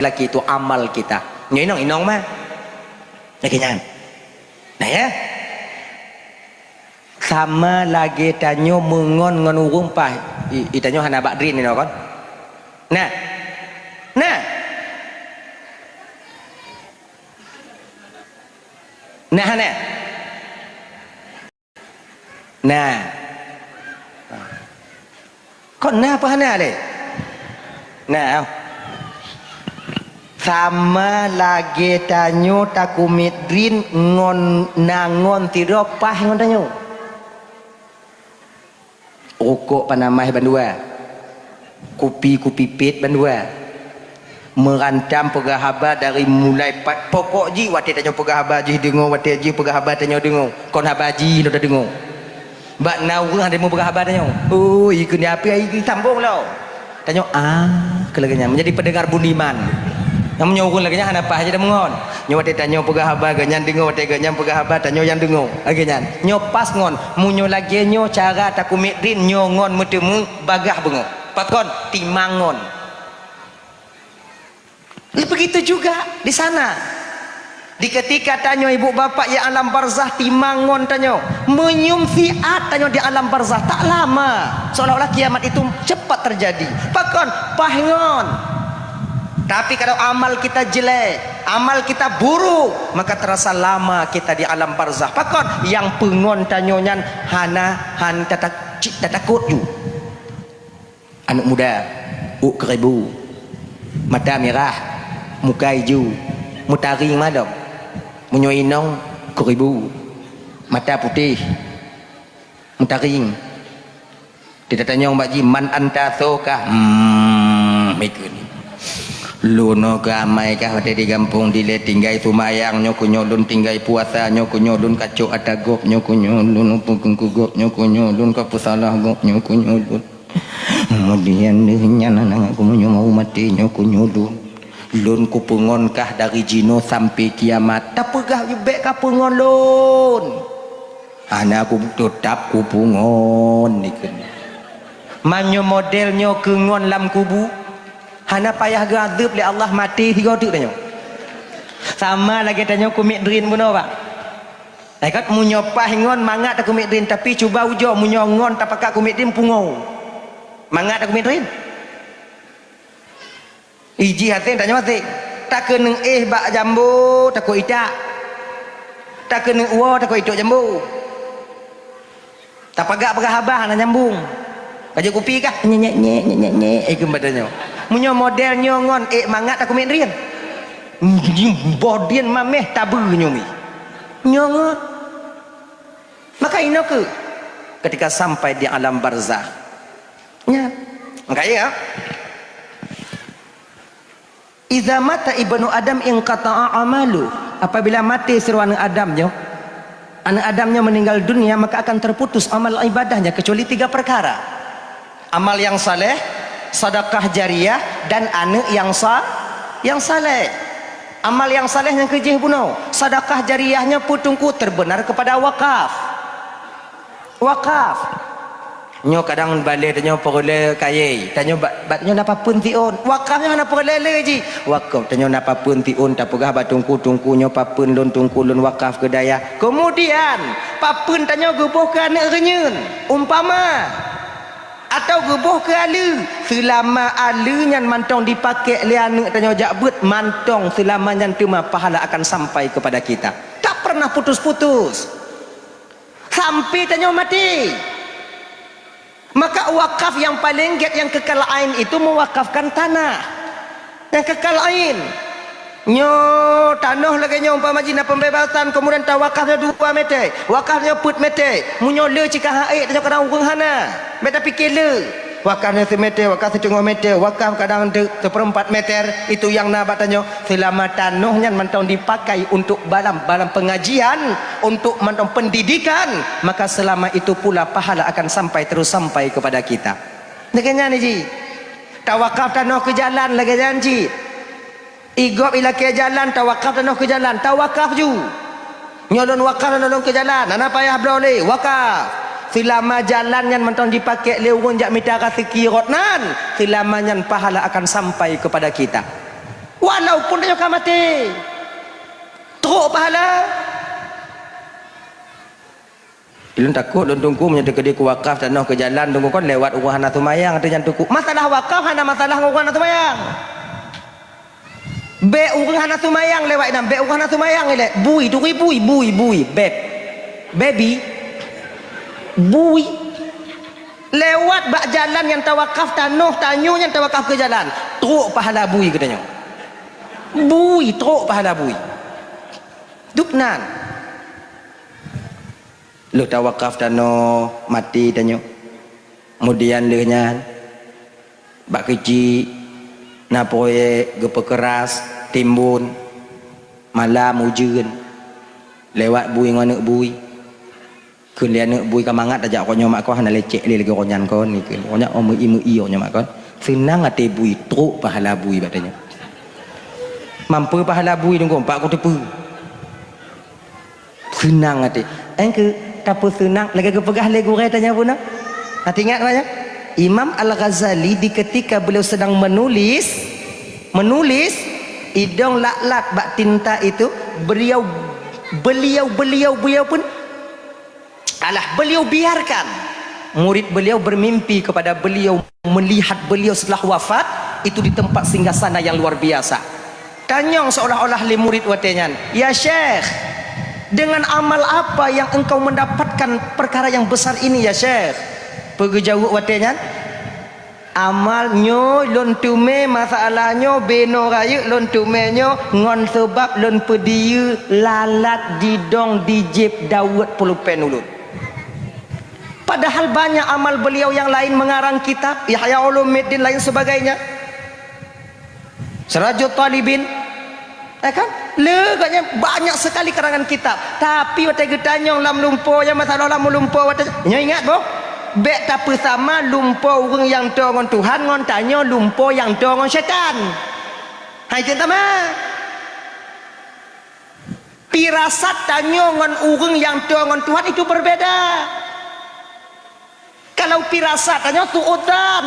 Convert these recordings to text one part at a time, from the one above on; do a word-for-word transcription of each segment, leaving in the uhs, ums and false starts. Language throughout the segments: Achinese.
laki itu amal kita. Nyoe inong, inong mah. Lagèe nyan. Nah, ya. Sama lagèe tanyoe meungon ngon ureueng paih. I, i tanyoe hana bak drin inoe kon. Nah. Nah. Nah, hana. Nah. Kon na apa hana lé? Nah. Sama lagèe tanyoe takumiet drin ngon nangon sidroe paih ngon tanyoe. Rukok panamah bandua. Kupi-kupi pet bandua. Meurantam peugah haba dari mulai pat pokok jih, watèe tanyoe peugah haba jih deungoe, watèe jih peugah haba tanyoe deungoe. Kon haba jih lôn tadeungoe. Bak na ureueng hana meubeuga haba tanyoe. Oh, ikeu ni api ai sambong lom. Tanyoe, ah, keu lagèe nyan. Menjadi pendengar budiman. Nyang meunyoe ureueng lagèe nyan hana paih aja tameungon. Nyoe watèe tanyoe peugah haba, geuh nyan deungoe, watèe geuh nyan peugah haba, tanyoe nyang deungoe. Lagèe nyan. Nyoe pas ngon. Meunyoe lagèe nyoe cara takumiet drin, nyoe ngon meuteumé bagah beungoh. Pakon? Timang ngon. Begitu juga di sana. Di ketika tanyoe ibu bapak nyang alam barzah timang ngon tanyoe, meunyum siat tanyoe di alam barzah tak lama, seolah-olah kiamat itu cepat terjadi. Pakon? Paih ngon. Tapi kalau amal kita jelek, amal kita buruk, maka terasa lama kita di alam barzah. Pakon? Nyang peungon tanyoe nyan hana, hana tatak-, cit tatakot ju. Aneuk muda, ôk keuribu, mata mirah, muka ijo, meutaring malom. Meunyoe inong, keuribu, mata putéh, meutaring. Teutatanyong bak jih, "Man anta, soe kah?" Hmm, mikeu ni. "Lôn nyoe keu amai kah watèe di gampông dilèe tinggai seumayang, nyoe keuh nyoe lôn tinggai puasa, nyoe keuh nyoe lôn kacok ata gob, nyoe keuh nyoe lôn peukeuengkeu gob, nyoe keuh nyoe lôn ka peusalah gob, nyoe keuh nyoe lôn." Keumudian lheueh nyan aneuk kumeunyoe mau maté nyoe keuh nyoe lôn. Lôn kupeungon kah dari jinoe sampoe kiamat. Tapeugah bèk kapeungon lôn. Hana ku teutap kupeungon dikeue. Meunyoe model nyoe keu ngon lam kubu, hana payah geuazeub lé Allah maté sigoe teuk tanyoe. Sama lagèe tanyoe kumiet drin bunoe, Pak. Hai kat, meunyoe paih ngon mangat takumiet drin, tapi cuba ujoe meunyoe ngon tapakat kumiet drin pungo. Mangat takumiet drin. Iji hasé tanyoe hasé. Takeuneuk éh bak jambo takot itak. Takeuneuk uwoe takot itok jambo. Tapagak peugah haba hana nyambung. Ka jeuet kupi kah? Nyek, nyek, nyek, nyek, nyek, nyek. Eh, keumbah tanyoe. Meunyoe model nyoe ngon ék mangat takumiet drin. Boh drin mameh tabeue nyoe mi. Nyoe ngon. Maka inoe keuh ketika sampai di alam barzah. Nya. Maka ya. Iza mata ibnu Adam inqata'a amalu. Apabila maté sidroe aneuk Adam nyoe, aneuk Adam nyoe meninggal dunia, maka akan terputus amal ibadahnya kecuali tiga perkara. Amal yang saleh, sedekah jariyah, dan aneuk yang sa-, yang saleh. Amal yang saleh nyang keujih bunoe, sedekah jariyah nyoe peue teungku terbenar kepada wakaf. Wakaf. Nyoe kadang baleh tanyoe peureulèe kayèe, tanyoe ba-, bak nyoe na papeuen siôn. Wakaf nyoe hana peureulèe le jih. Wakaf tanyoe na papeuen siôn, tapeugah bak teungku, "Teungku nyoe papeuen lôn, teungku lôn wakaf keu dayah." Keumudian, papeuen tanyoe geuboh keu aneuk reunyeuen, umpama, atawa geuboh keu aleue. Seulama aleue nyan mantong dipakék lé aneuk tanyoe jak beuet, mantong seulama nyan teuma pahala akan sampai kepada kita. Tak pernah putus-putus. Sampai tanyoe maté. Maka wakaf yang paling gét yang kekal ain itu mewakafkan tanah. Yang kekal ain. Nyoe tanoh lagèe nyoe umpama jih na pembebasan, kemudian tawakaf nyoe dua meter, wakaf nyoe peuet meter. Meunyoe le cit ka hak ék, tanyoe kadang ureueng hana. Bèk tapike le. Wakaf nyoe seumeter, wakaf siteungoh meter, wakaf kadang te-, seperempat meter, itu yang na bak tanyoe. Seulama tanoh nyan mantong dipakai untuk balam, balam pengajian, untuk mantong pendidikan, maka selama itu pula pahala akan sampai terus sampai kepada kita. Lagèe nyan jih. Tawakaf tanoh keu jalan lagèe nyan jih. Igob ilakèe jalan, tawakaf tanoh keu jalan, tawakaf ju. Nyoe lôn wakaf lôn keu jalan, hana payah bloe lé, wakaf. Seulama jalan nyan mantong jipakék lé ureueng jak mita raseuki rot nan, seulama nyan pahala akan sampai kepada kita. Walaupun tanyoe ka maté, trok pahala. Ulôn takot lôn Teungku meunyoe teukeudi kuwakaf tanoh keu jalan Teungku kon lewat ureuëng hana seumayang ateueh nyan Teungku. Masalah wakaf hana masalah ngon ureuëng hana seumayang. Bék ureuëng hana seumayang lewat inan, bék ureuëng hana seumayang ilée. Bui, turi bui, bui, bui, beb. Baby. Bui. Lewat bak jalan nyang tawakaf tanoh, tanyoe nyang tawakaf keu jalan. Trok pahala bui geutanyoe. Bui, trok pahala bui. Dub nan. Lheueh tawakaf tanoh, maté tanyoe. Kemudian lheueh nyan, bak keuchik, na proyek, geupeukeuras, timbon, malam ujeuen, lewat bui ngon aneuëk bui. Kheun lé aneuëk bui ka mangat tajak uroe nyoe mak kon, hana lecek lé lagée uroe nyan kon, kheun. Uroe nyan oh meu-i meu-i uroe nyoe mak kon. Seunang até bui, trok pahala bui bak tanyoe. Mampu pahala bui Teungku, empat ku teupeu. Seunang até. Engkeu tapeuseunang lagée geupeugah lé gurée tanyoe bunoe. Hati ingat banyak. Imam Al-Ghazali di ketika beliau sedang menulis, menulis idong lat-lat bak tinta itu, beliau, beliau, beliau, beliau pun, alah, beliau biarkan murid beliau bermimpi kepada beliau, melihat beliau setelah wafat itu di tempat singgasana yang luar biasa. Tanyong seolah-olah lé murid watée nyan, "Ya Syekh, dengan amal apa yang engkau mendapatkan perkara yang besar ini, ya Syekh?" Peugeujaweub watée nyan, "Amal nyoe lôn teumé, masalah nyoe binoe rayeuk lôn teumé nyoe ngon seubab lôn peudiyeu lalat didong di jieb Daud peulupén ulôn." Padahal banyak amal beliau yang lain, mengarang kitab, Ihya Ulumuddin, lain sebagainya. Sirajut Talibin, ya kan? Le gobnyan banyak sekali karangan kitab. Tapi watée geutanyong lam lumpo, nyang masalah lam lumpo watée, nyoe ingat boh, bék tapeusama lumpo ureuëng nyang toe ngon Tuhan ngon tanyoe lumpo nyang toe ngon syaitan. Hai cit sama. Pirasat tanyoe ngon ureuëng nyang toe ngon Tuhan itu berbeda. Kalau pirasat tanyoe suudzan,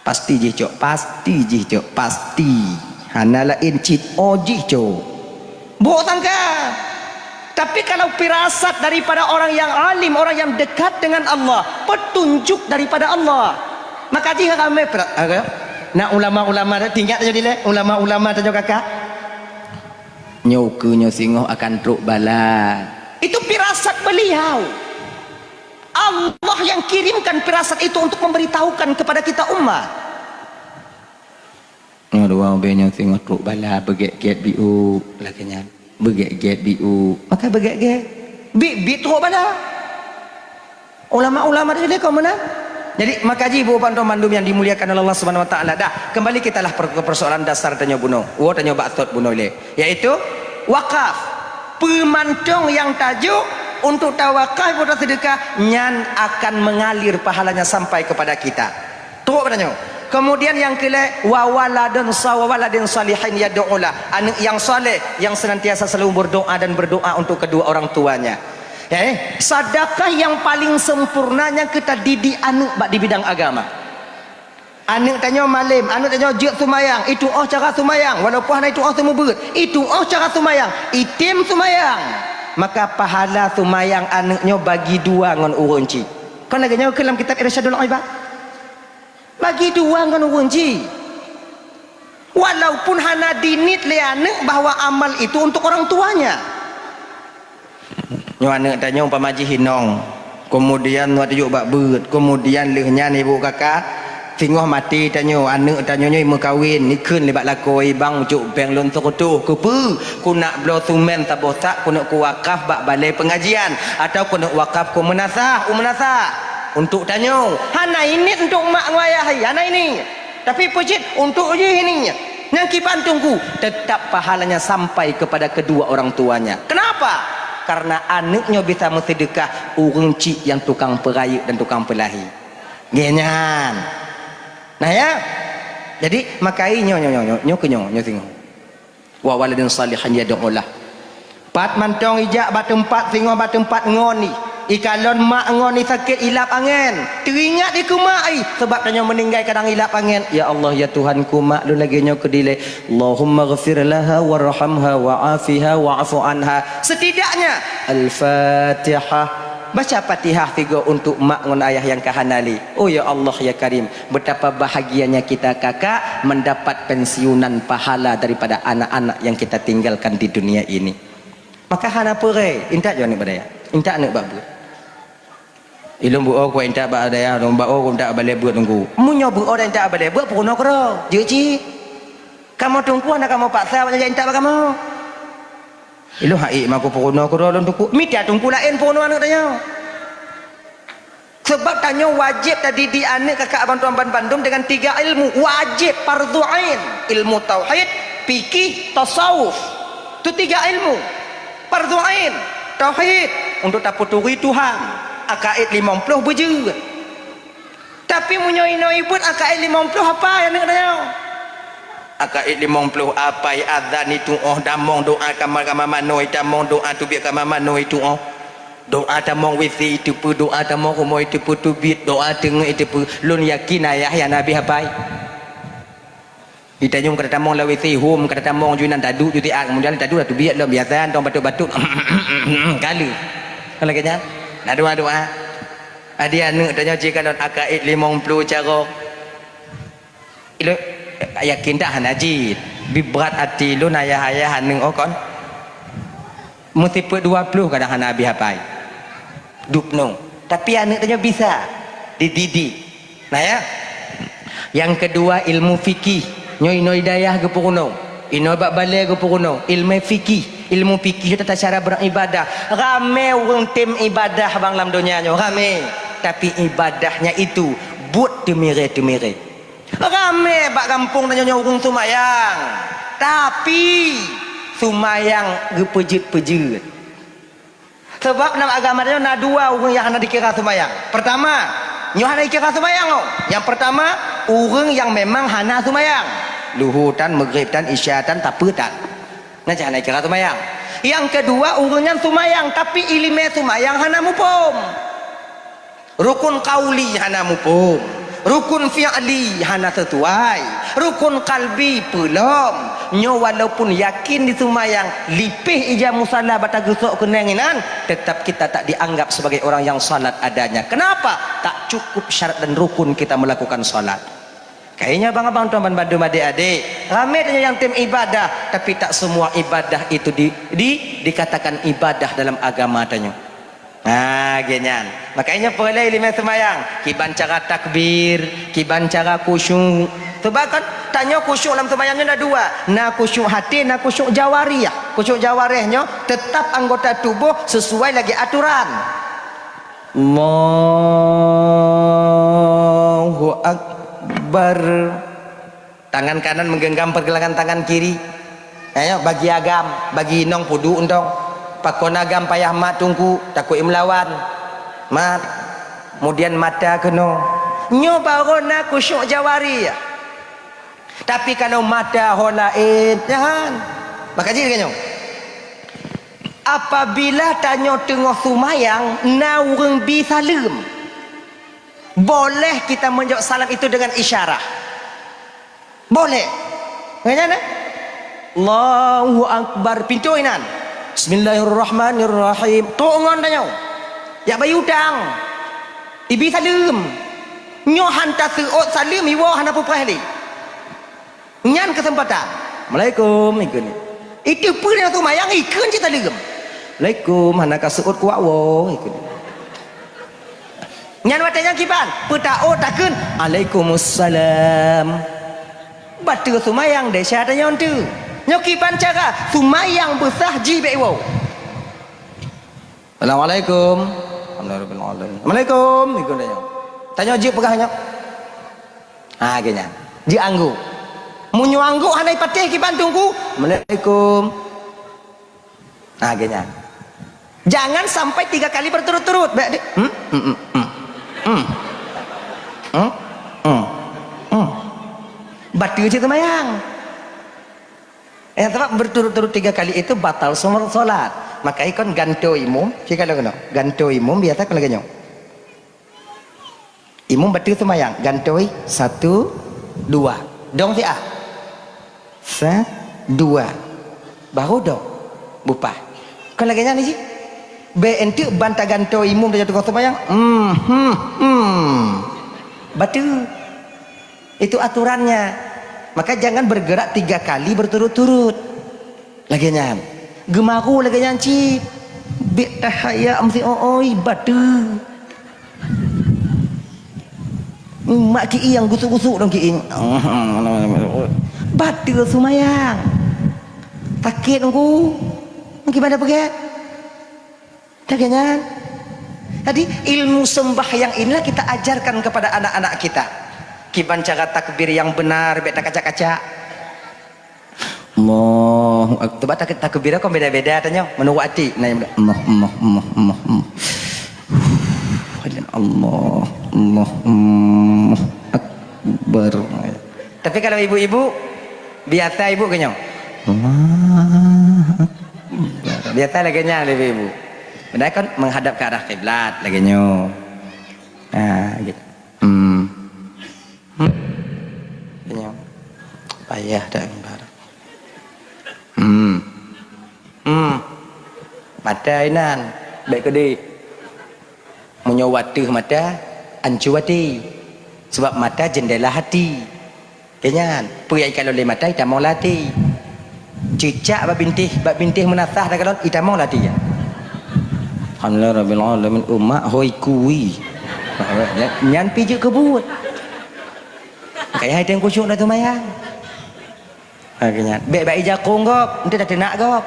pasti jih cok, pasti jih cok, pasti. Hana laén cit oh jih cok. Buruk sangka. Tapi kalau pirasat daripada orang yang alim, orang yang dekat dengan Allah, petunjuk daripada Allah, maka jih ramai pira-, apa? Nak ulama-ulama tingkat aja dileh, ulama-ulama tanyoe kakak. Nyoe keu nyoe singoh akan trok bala. Itu pirasat beliau. Allah yang kirimkan pirasat itu untuk memberitahukan kepada kita umat. Nyoe dua ubé nyoe singoh trok bala beugét-gét biu lagée nyan. Beugét-gét biu. Maka beugét-gét. Bi, bi trok bala. Ulama-ulama tadi lé kaum meunan. Jadi, maka ji bupan mandum yang dimuliakan oleh Allah Subhanahu Wa Taala. Dah, kembali kitalah per-, ke persoalan dasar tanyoe bunoe. Wo tanyoe bak thot bunoe lé, yaitu wakaf. Peumantong yang tajok untuk tawakaf atau sedekah, nyan akan mengalir pahalanya sampai kepada kita. Trok tanyoe. Kemudian yang kelai, wa waladun sa-, wa waladin salihin yad'ulah. Aneuk yang saleh yang senantiasa selalu berdoa dan berdoa untuk kedua orang tuanya. Eh, sedekah yang paling sempurna nyang keu tadidik aneuk bak di bidang agama. Aneuk tanyoe malem, aneuk tanyoe jeuet seumayang, itu oh cara seumayang, walaupun hana itu oh seumeubeuet, itu oh cara seumayang, item seumayang. Maka pahala seumayang aneuk nyoe bagi dua ngon ureueng chik. Kon lagée nyoe keu lam kitab Irsyadul Ibad. Bagi dua ngon ureueng chik. Walaupun hana diniet lé aneuk bahwa amal itu untuk orang tuanya. Nyoe aneuk tanyoe umpama jih inong, kemudian nyoe teujuk bak beuet, kemudian lheueh nyan ibu kakak, singoh maté tanyoe, aneuk tanyoe nyoe meukawen, ikheun lé bak lakoe, "Bang, ucok péng lôn seureutôh, keupeue? Kunak bloe sumen saboh sak, kuneuk kuwakaf bak balée peungajian, atau kuneuk wakaf keu meunasah, u meunasah." Untuk tanyoe, hana iniet untuk mak ngon ayah, hana iniet. Tapi peue cit untuk jih ini, nyang kiban teungku, tetap pahalanya sampai kepada kedua orang tuanya. Kenapa? Karena aneuk nyoe bisa meuseudeukah ureueng chik nyang tukang peurayeuk dan tukang peulahé. Nggih nyan. Nah ya. Jadi makai nyoe, nyoe, nyoe, nyoe, nyoe keu nyoe, nyoe singoh. Wa waladin salihin yad'ulah. Pat mantong ijak bak teumpat singoh bak teumpat ngon ni. Ikalon mak ngon i sakét ilap angén. Teuingat i keu mak i, sabab tanyoe meuninggai kadang ilap angén. Ya Allah, ya Tuhanku, mak lôn lagée nyoe keudilée. Allahumma ghfir laha warhamha wa'afiha wa'fu anha. Setidaknya Al-Fatihah. Baca Fatihah tiga untuk mak ngon ayah nyang ka hana lé. Oh ya Allah ya Karim, betapa bahagianya kita kakak mendapat pensiunan pahala daripada anak-anak yang kita tinggalkan di dunia ini. Maka hana peurée, intat jeuet aneuëk bak dayah, intat aneuëk bak beuet. Ilôn beuo ku intat bak dayah, lôn bak o ku intat bak lé beuet nunggu. Meunyoe beuo dan intat bak lé beuet, peurunoe keudroe, jeuet cit. Kamoe teungku hana kamoe paksa bak intat bak kamoe. Ilôn hai mako peurunoe keudroe lôn teungku. Mita teungku laén peurunoe aneuëk tanyoe. Sebab tanyoe wajéb tadidik aneuëk kakak bantuan bandum dengan tiga ilmu. Wajéb, fardu ain. Ilmu tauhid, fikih, tasawuf. Tu tiga ilmu. Fardu ain. Tauhid. Untuk tapeuturi Tuhan. Akaid limong ploh beujeuet. Tapi meunyoe inoe ibuet akaid limong ploh apai aneuëk tanyoe. Akaid limong ploh apai azan itu oh damong doa kama-kama manoe tamong doa teubiet kama manoe itu oh. Doa tamong wisi iteupeue, doa tamong rumoh iteupeue teubiet, doa teungeut iteupeue. Lôn yakin ayah ya nabi hapai. Itanyong kata tamong lawisi hom kata tamong junan tadu juti ak kemudian tadu dah teubiet lom biasa tong batuk-batuk. Kali. Kalau kena. Nak doa-doa. Adi aneuëk tanyoe jih kalon akaid limong ploh carong. Ilôn yakin dah hana jih. Bibrat ati lôn ayah-ayah aneuëk oh kon. Meusipeuet dua ploh kadang hana habéh hapai. Dubnoe. Tapi aneuëk tanyoe bisa dididik. Nah ya. Yang kedua ilmu fikih. Nyoe inoe dayah geupeurunoe. Inoe bak balée geupeurunoe. Ilmu fikih. Ilmu fikih tata cara beribadah. Ramé ureuëng tem ibadah bang lam donya nyoe. Ramé. Tapi ibadahnya itu buet teumiré-teumiré. Ramé bak gampông tanyoe nyoe ureuëng seumayang, tapi seumayang geupeujeuet-peujeuet. Sabab lam agama tanyoe na dua ureuëng nyang hana dikira seumayang. Pertama, nyoe hana dikira seumayang oh. Nyang pertama, ureuëng nyang memang hana seumayang. Luhur tan, maghrib tan, isya tan, tapeue tan. Nyan cit hana dikira seumayang. Nyang kedua, ureuëng nyan seumayang tapi iéleumé seumayang hana muphom. Rukun qauli hana muphom, rukun fi'li hana sesuai, rukun qalbi peulom. Nyoe walaupun yakin diseumayang, lipéh ija musala bata geusok keuneng inan, tetap kita tak dianggap sebagai orang yang salat adanya. Kenapa? Tak cukup syarat dan rukun kita melakukan salat. Kayaknya abang-abang tuan ban bandum adik-adik, ramé tanyoe nyang tem ibadah, tapi tak semua ibadah itu di, di, dikatakan ibadah dalam agama tanyoe. Ha, geuh nyan. Makanya peulai lima seumayang, kiban cara takbir, kiban cara khusyuk. Sebab kan tanyoe khusyuk lam seumayang nyoe na dua, na khusyuk hati, na khusyuk jawarih. Khusyuk jawarih nyoe tetap anggota tubuh sesuai lagi aturan. Allahu Akbar. Tangan kanan menggenggam pergelangan tangan kiri. Ayo, bagi agam, bagi inong pudu untong. Pakon agam payah mat tungku, takut melawan. Mat. Kemudian mata kena. Nyo baru na khusyuk jawari. Tapi kalau mata ho lain, jangan. Maka jadi nyo. Apabila tanyoe teungoh sumayang, na ureuëng bi saleuem. Boleh kita menjawab salam itu dengan isyarah. Boleh. Ngon nyan, eh? Allahu Akbar. Pintoe inan. Bismillahirrahmanirrahim. Trok ngon tanyoe. Jak bayeue utang. Ibi saleuem. Nyoe han taseuôt saleuem, iwoe hana peupreh lé. Nyan keuseumpatan. Assalamualaikum, ikheun. Itu peue nyang seumayang, ikheun cit saleuem. Assalamualaikum, hana ka seuôt kuat woe, ikheun. Nyan watée nyan kiban, peutaôt takheun, "Alaikumussalam." Bateue seumayang desya tanyoe teuh. Nyoe kiban cara, seumayang beusah jih bék iwoe. "Assalamualaikum." "Alhamdulillahirabbil alamin." "Assalamualaikum." Ikheun tanyoe. Tanyoe jeuet peugah nyoe. Ha, geuh nyan. Jeuet angguk. Meunyoe angguk hana ipatéh kiban tungku, "Assalamualaikum." Ha, geuh nyan. Jangan sampai tiga kali berturut-turut. Baik, dek. Hmm? Hmm, hmm, hmm. Hmm? Hmm, hmm, hmm. Bateue cit seumayang. Eh, sebab berturut-turut tiga kali itu batal semua salat. Maka ikon gantoe imum, cit ka lôn keunoe. Gantoe imum biasa kon lagèe nyoe. Imum bateue seumayang, gantoe satu, dua. Dong siat. Sa, dua. Baru dong. Bupah. Kon lagèe nyan cit. Bèk enteuk ban tagantoe imum tajak teungoh seumayang. Hmm, hmm, hmm. Bateue. Itu aturannya. Maka jangan bergerak tiga kali berturut-turut. Lagèe nyan. Geumaru lagèe nyan cit. Bèk tahayat meusi oi, bateue. Mak kieng gusuk-gusuk dong kieng. Bateue seumayang. Sakét Teungku. Gimana peugah? Lagèe nyan. Jadi, ilmu sembahyang inilah kita ajarkan kepada anak-anak kita. Kiban cara takbir yang benar, bèk takacak-kacak. Allahu Ak-, coba tak-, takbir kon beda-beda tanyoe, meunurot até. Nah, yang Allah, Allah, Allah, Allah, Allah, Allah Akbar. Tapi kalau ibu-ibu, biasa ibu keunyoe. Allahu Akbar. Biasa lagèe nyan ibu-ibu. Padahai kan menghadap ke arah kiblat lagèe nyoe. Ha, gitu. Hmm. Hmm. Keunyoe. Payah dak mimbar. Hmm. Hmm. Mata inan, bèk keudéh. Meunyoe wateuh mata, ancu até. Sebab mata jendela hati. Lagèe nyan, peue nyang ikalon lé mata itamong lam até. Cicak bak bintéh, bak bintéh meunasah takalon itamong lam até. Alhamdulillah rabbil alamin, umat hôi kui. Nyan pih jeuet keu buet. Kaya hai teueng khusyuk dah seumayang. Lagèe nyan. Bèk bak ija kong gob, enteuk tateunak gob.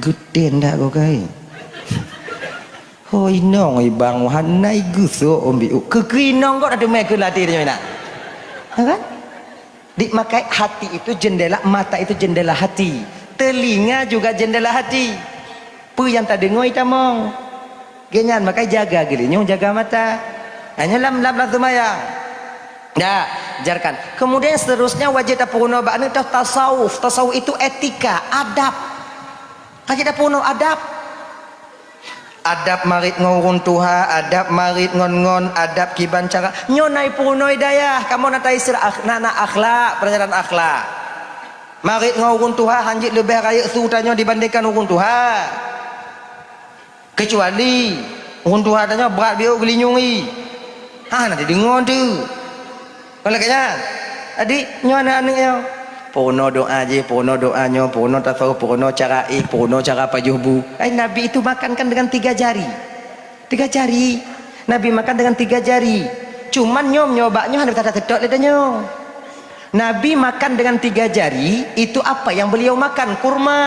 Geutén dak gob kai. Ho inong ibang hana igeusoe umbi u. Keu, keu inong gob dah teumé keu latih tanyoe inan. Ha kan? Di makai hati itu jendela, mata itu jendela hati. Telinga juga jendela hati. Peue nyang tadeungoe itamong. Lagèe nyan, makai jaga geulinyueng, jaga mata. Hanya lam, lam, lam seumayang. Ya, ajarkan. Kemudian seterusnya wajib tapeurunoe bak aneuk teuh tasawuf. Tasawuf itu etika, adab. Ka jeuet tapeurunoe adab. Adab marit ngon ureueng tuha, adab marit ngon, ngon, adab kiban cara. Nyoe na ipeurunoe dayah, kamoe na taisra akh-, na, na akhlak, peulajaran akhlak. Marit ngon ureueng tuha hanjeuet leubeh rayeuk su tanyoe dibandingkan ureueng tuha. Keucuali ureueng tuha tanyoe brat biôk geulinyueng ie. Hana dideungoe teuk. Kon lagèe nyan. Jadi, nyoe aneuk-aneuk nyoe. Peurunoe doa jih, peurunoe doa nyoe, peurunoe tasawuf, peurunoe cara éh, peurunoe cara pajoh bu. Ai, Nabi itu makan kan dengan tiga jari. Tiga jari. Nabi makan dengan tiga jari. Cuman nyoe, nyoe bak nyoe hana bisa taseutôt lé tanyoe. Nabi makan dengan tiga jari, itu apa yang beliau makan? Kurma.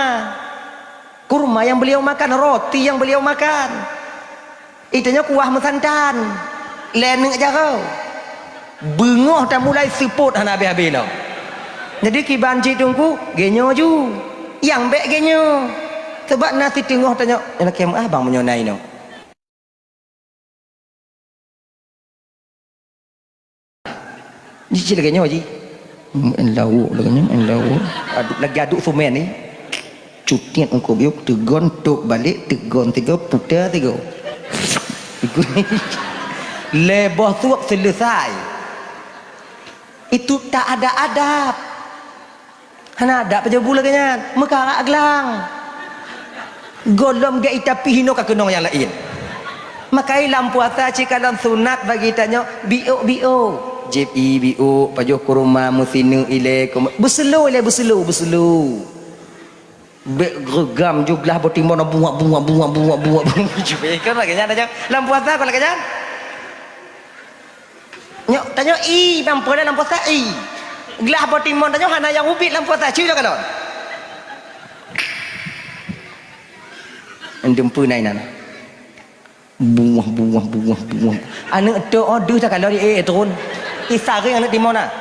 Kurma yang beliau makan, roti yang beliau makan. Itu nyoe kuah meusantan. Lé aneuk jaroe. Beungoh tamulai seupôt hana habéh-habéh lom. Jadi kiban cit Teungku, geunyoe ju. Nyang bèk geunyoe. Sebab na siteungoh tanyoe, "Lakèe meu'ah bang meunyoe na inoe." Jih cit lagèe nyoe jih. Main lauk lagèe nyoe, main lauk. Aduk, lagi aduk sumen ni. Cutiet eungkôt biôk, teugon, tôp balek, teugon tiga, puta tiga. Lhèe boh suok selesai. Itu tak ada adab. Hana adab pajoh bu lagèe nyan, meukarak glang. Gohlom gét ita pih hinoe ka keunong nyang laén. Makai lam puasa cit kalon sunat bagi tanyoe biôk-biôk. Jieb ie biôk, pajoh kurma, meusineuk ilèe, keu-, beuseulo ilèe, beuseulo, beuseulo. Bèk geugam jublah boh timon buak, buak, buak, buak, buak, buak. Kan lagèe nyan aja. Lam puasa kon lagèe nyan. Nyoe, tanyoe ie, mampu lam puasa ie. Glah boh timon tanyoe hana nyang ubit lam puasa, cui lôn kalon. Endeumpeu na inan. Buah, buah, buah, buah. Aneuk teu oh deuh takalon ie, eh, turun. Isaréng aneuk timon na.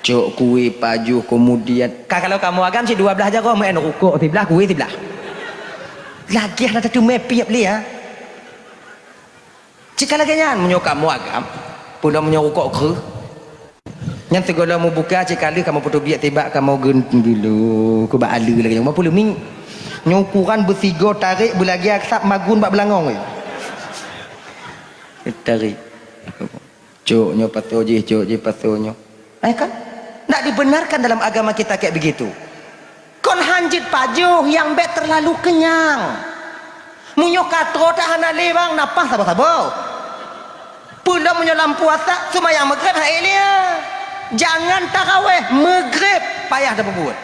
Cok kue pajoh kemudian. Ka kalau kamoe agam cit dua blah jaroe, meu'en rukok siblah, kue siblah. Lagèe hana tateumé piep lé, ha. Cit ka lagèe nyan, meunyoe kamoe agam, peue lom meunyoe rukok kreueh. Nyan sigohlom mubuka cit ka lheueh kamoe putôh biet sibak kamoe geun-, geulu, keu bak aleue lagèe nyan, meupeuleumik. Nyoe ukuran beusigoe tarek beulagèe asab magun bak beulangong. Tarek. Cok nyoe pasoe jih, cok jih pasoe nyoe. Eh kan? Ndak dibenarkan dalam agama kita kayak begitu. Kon han jeuet pajoh nyang bèk terlalu kenyang. Meunyoe ka troh that hana lé bang, na paih saboh-saboh. Peue lom meunyoe lam puasa, seumayang Maghrib hai lé. Jangan taraweh, Maghrib payah tapeubuet.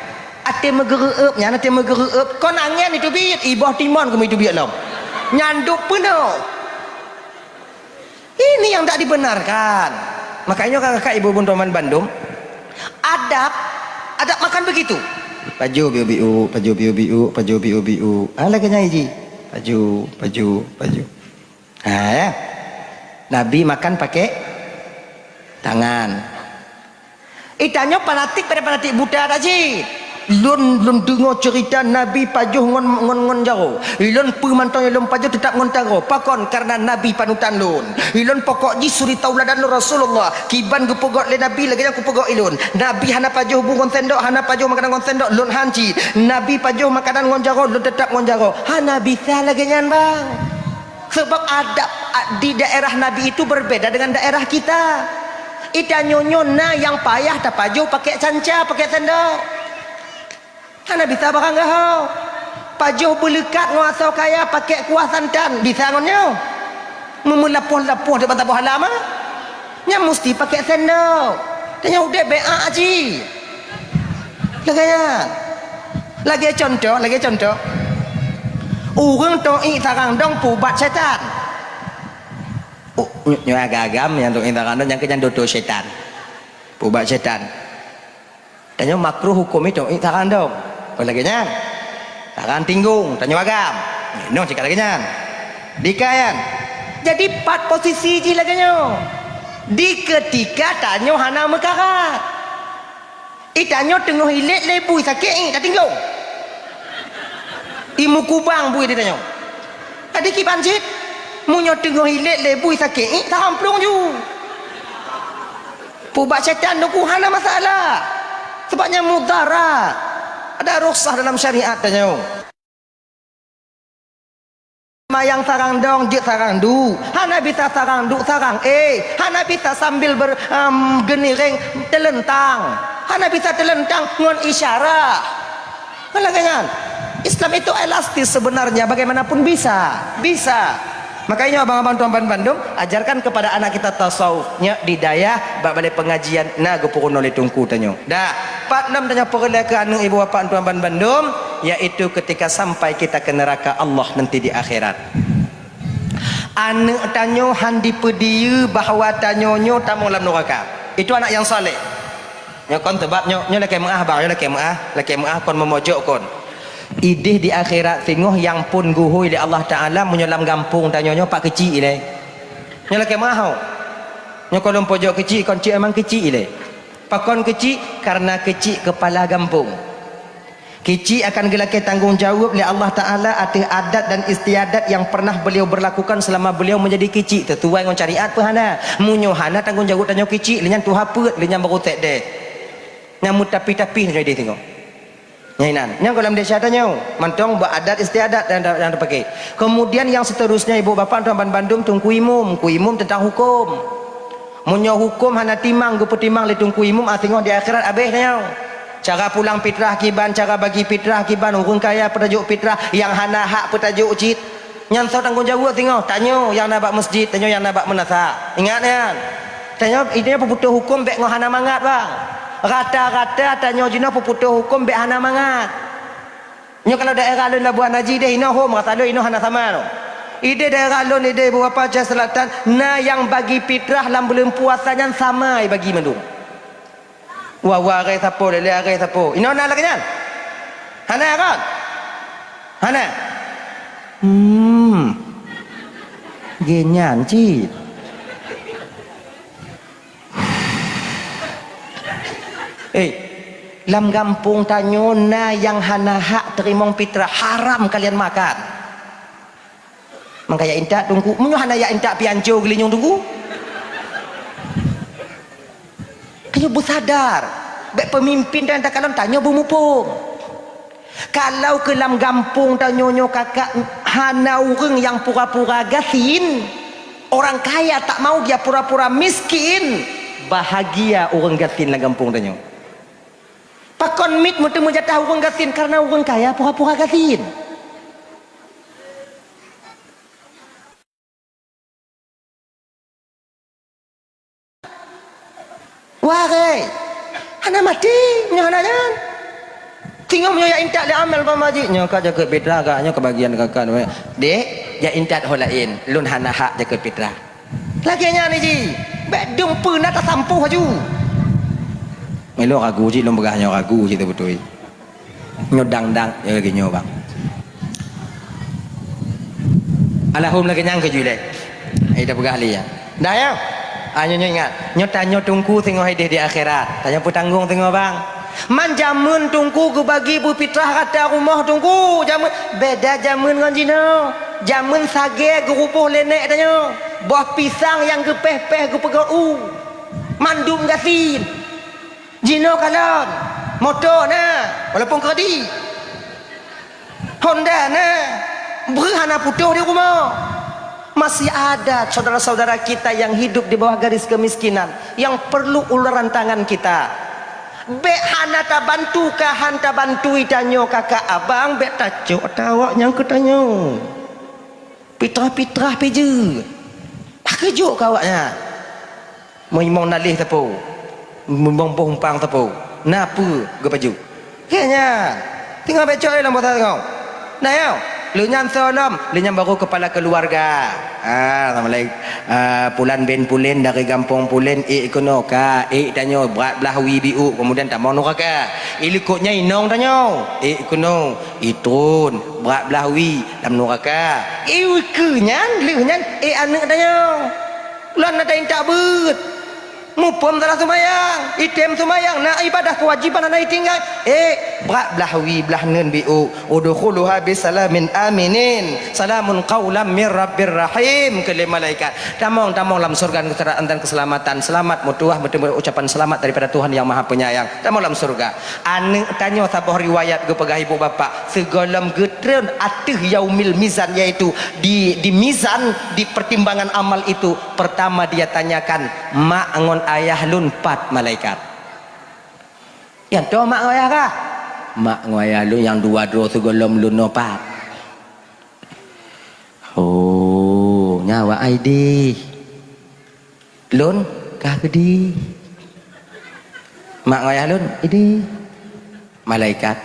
Até meugeureueb nyan, até meugeureueb, kon angén iteubiet, iboh timon keuh iteubiet lom. Nyan duek peunoh. Ini yang tak dibenarkan. Makanya kakak ibu-ibu teman bandum, adab, adab makan begitu. Pajoh biu-biu, pajoh biu-biu, pajoh biu-biu. Ah, lagèe nyan ji. Pajoh, pajoh, pajoh. Ha, ya. Nabi makan pakai tangan. Itanyoe fanatik pada fanatik buta dak cit. Lôn, lôn deungoe cerita Nabi pajoh ngon, ngon, ngon jaroe. Ilôn peue mantong nyang lôn pajoh teutap ngon jaroe. Pakon? Karena Nabi panutan lôn. Ilôn pokok jih suri tauladan lôn Rasulullah. Kiban geupeugöt lé Nabi lagèe nyan kupeugöt ilôn. Nabi hana pajoh bu ngon sendok, hana pajoh makanan ngon sendok, lôn han cit. Nabi pajoh makanan ngon jaroe, lôn teutap ngon jaroe. Hana bisa lagèe nyan, bang. Sebab adab di daerah Nabi itu berbeda dengan daerah kita. Itanyoe nyoe na nyang payah tapajoh pakai canca, pakai sendok. Hana bisa barang gaho. Pajoh beuleukat ngon asoe kaya pakai kuah santan, bisa ngon nyoe. Meumeulah poh-lah poh di mata boh halam, ah. Nyan musti pakai sendok. Tanyoe udép bèk a aci. Lagèe nyan. Lagèe contoh, lagèe contoh. Ureueng toh iek sarang dong peuubat syaitan. Oh, nyoe, nyoe agam-agam nyang toh iek sarang dong, nyang keu nyan doto syaitan. Peuubat syaitan. Tanyoe makruh huköm itu, eh, sarang dong. Oh, lagèe nyan. Sarang tinggong, tanyoe agam. Nyoe cit ka lagèe nyan. Dika nyan. Jadi, pat posisi jih lagèe nyoe. Di keutika tanyoe hana meukarat. Itanyoe teungoh ilét lé bui sakét, eh, tatinggong. Imukubang bui di tanyoe. Jadi kiban cit, meunyoe teungoh ilét lé bui sakét, eh, tahamplong ju. Peuubat syaitan Teungku hana masalah. Sebab nyan mudarat. Ada rukhsah dalam syariat tanyoe. Mayang sarang dong, jeuet sarang duek. Hana bisa sarang duek, sarang éh. Hana bisa sambil ber-, em, geuniréng teuleuntang. Hana bisa teuleuntang ngon isyarah. Kan lagèe nyan. Islam itu elastis sebenarnya, bagaimanapun bisa. Bisa. Makanya abang-abang tuan bandum, ajarkan kepada anak kita tasawuf. Nyak di dayah, bak balè pengajian, na geupeurunoe lé teungku tanyoe. Dah, pat nam tanyoe peureulèe keu aneuk ibu bapak tuan bandum, yaitu ketika sampai kita ke neraka Allah nanti di akhirat. Aneuk tanyoe han dipeudiyeu bahwa tanyoe nyoe tamong lam nuraka. Itu anak yang saleh. Nyoe kon teubab nyoe, nyoe lakèe meu'ah bang, nyoe lakèe meu'ah, lakèe meu'ah kon meumojok kon. Idéh di akhirat singoh nyang phon geuhôi lé Allah Taala meunyoe lam gampông tanyoe nyoe pat keuchik ilèe. Nyoe lakèe meu'ah ho. Nyoe kon lôn pojok keuchik, kon cit memang keuchik ilèe. Pakon keuchik? Karena keuchik keupala gampông. Keuchik akan geulakèe tanggong jaweueb lé Allah Taala ateueh adat dan istiadat nyang pernah beliau berlakukan selama beliau menjadi keuchik, sesuai ngon syariat peu hana. Meunyoe hana tanggong jaweueb tanyoe keuchik, lé nyan tuha peuet, lé nyan baru sèk deh. Nyang meutapi-tapi tanyoe idéh singoh. Nyan inan. Nyang goh lam desya tanyoe, mantong bak adat istiadat dan, dan, dan teupake. Kemudian yang seterusnya, ibu bapak tuan bandum, teungku imum, ku imum teuntang huköm. Meunyoe huköm hana timang geupeutimang lé teungku imum, ah, singoh di akhirat abéh tanyoe. Cara pulang fitrah kiban, cara bagi fitrah kiban, ureueng kaya peutajok fitrah, nyang hana hak peutajok cit. Nyan soe tanggong jaweueb singoh, tanyoe nyang na bak masjid, tanyoe nyang na bak meunasah. Ingat nyan. Tanyoe, tanyoe peuputôh huköm bèk ngon hana mangat, bang. Rata-rata tanyoe jinoe peuputôh huköm bèk hana mangat. Nyoe kalau daerah lôn Labuhan Haji deh, inoe hom, rasa lôn inoe hana sama lom. Idéh daerah lôn, idéh Ibu Bapa Aceh Selatan, na nyang bagi fitrah lam buleuen puasa nyan sama bagi mandum. Wa, wa aré sapo, lé, lé aré sapo. Inoe na lagèe nyan? Hana kan? Hana? Hmm. Gé nyan cit. Eh, lam gampông tanyoe na nyang hana hak teurimong fitrah, haram kalian makan. Mangka jak intat teungku, meunyoe hana jak intat pian co geulinyueng teungku. Tanyoe beusadar, bèk peumimpin dan takalon tanyoe beumuphom. Kalau keu lam gampông tanyoe nyoe kakak hana ureuëng nyang pura-pura gasien, orang kaya tak mau dia pura-pura miskin, bahagia ureuëng gasien lam gampông tanyoe. Pakon miet meuteumé jatah ureuëng gasien? Karena ureuëng kaya pura-pura gasien. Wahai, hana maté nyoe hana nyan. Singoh meunyoe jak intat lé Amel pamaji, nyoe ka jakeuet fitrah, ka nyoe keubagian kakak. Dek, jak intat ho laén, lôn hana hak jakeuet fitrah. Lagée nyan ji, bék dum peue na tasampôh aju. Meulo ragu cit lôn peugah nyoe ragu cit teubeutôi. Nyoe dang-dang, ya lagée nyoe bang. Alahum lagée nyan keujui lé. Ai dah peugah lé ya. Dah ya. Ah nyoe, nyoe ingat. Nyoe tanyoe tungku singoh ideh di akhirat. Tanyoe peutanggong singoh bang. Man jameun tungku geubagi beupitrah rata rumoh tungku. Jameun beda jameun ngon jinoe. Jameun sagée geuruboh lé nek tanyoe. Boh pisang nyang geupéh-péh geupeugah u. Mandum gasien. Jinoe kalon, moto na, walaupun kredit. Honda na, breuh hana putôh di rumoh. Masih ada saudara-saudara kita yang hidup di bawah garis kemiskinan yang perlu uluran tangan kita. Bék hana tabantu ka han tabantui tanyoe kakak abang, bék tacok ata awaknyan keu tanyoe. Pitrah-pitrah pi jeuet. Pakejok keu awaknyan. Meunyoe naléh teupeu, meunyoe boh umpang teupeu, na peue geupajoh? Keu nyan, teungoh becok lom boh teungoh. Nah, nyoe, lheueh nyan soe lom, lheueh nyan baru kepala keluarga. Ah, assalamualaikum. Ah, pulan bin pulen dari gampông pulen, ék keunoe ka, ék tanyoe brat blah wie biuk, kemudian tamong nuraka. Ilikot nyan inong tanyoe, ék keunoe, itrôn, brat blah wie, lam nuraka. Ié keu nyan, lheueh nyan, ék aneuëk tanyoe. Lôn na taintak beuet. Muphom salah seumayang, item seumayang, na ibadah keuwajéban hana itinggai. Eh, brat blah wie blah neun biuk. Udkhuluha bisalamin aminin. Salamun qaulam mir rabbir rahim. Keu lé malaikat. Tamong, tamong lam syurga dan keselamatan. Selamat meutuah, meuteumé ucapan selamat daripada Tuhan Yang Maha Penyayang. Tamong lam syurga. Aneuëk tanyoe saboh riwayat geupeugah ibu bapak, sigohlom geutreun ateueh yaumil mizan, yaitu di, di mizan, di pertimbangan amal itu, pertama dia tanyakan, "Mak ngon ayah lôn pat malaikat?" Nyang toh mak ngon ayah kah? Mak ngon ayah lôn nyang dua droe sigohlom lôn nyoe pat. Oh, nyan awak ai deh. Lôn ka keudeh. Mak ngon ayah lôn ideh. Malaikat,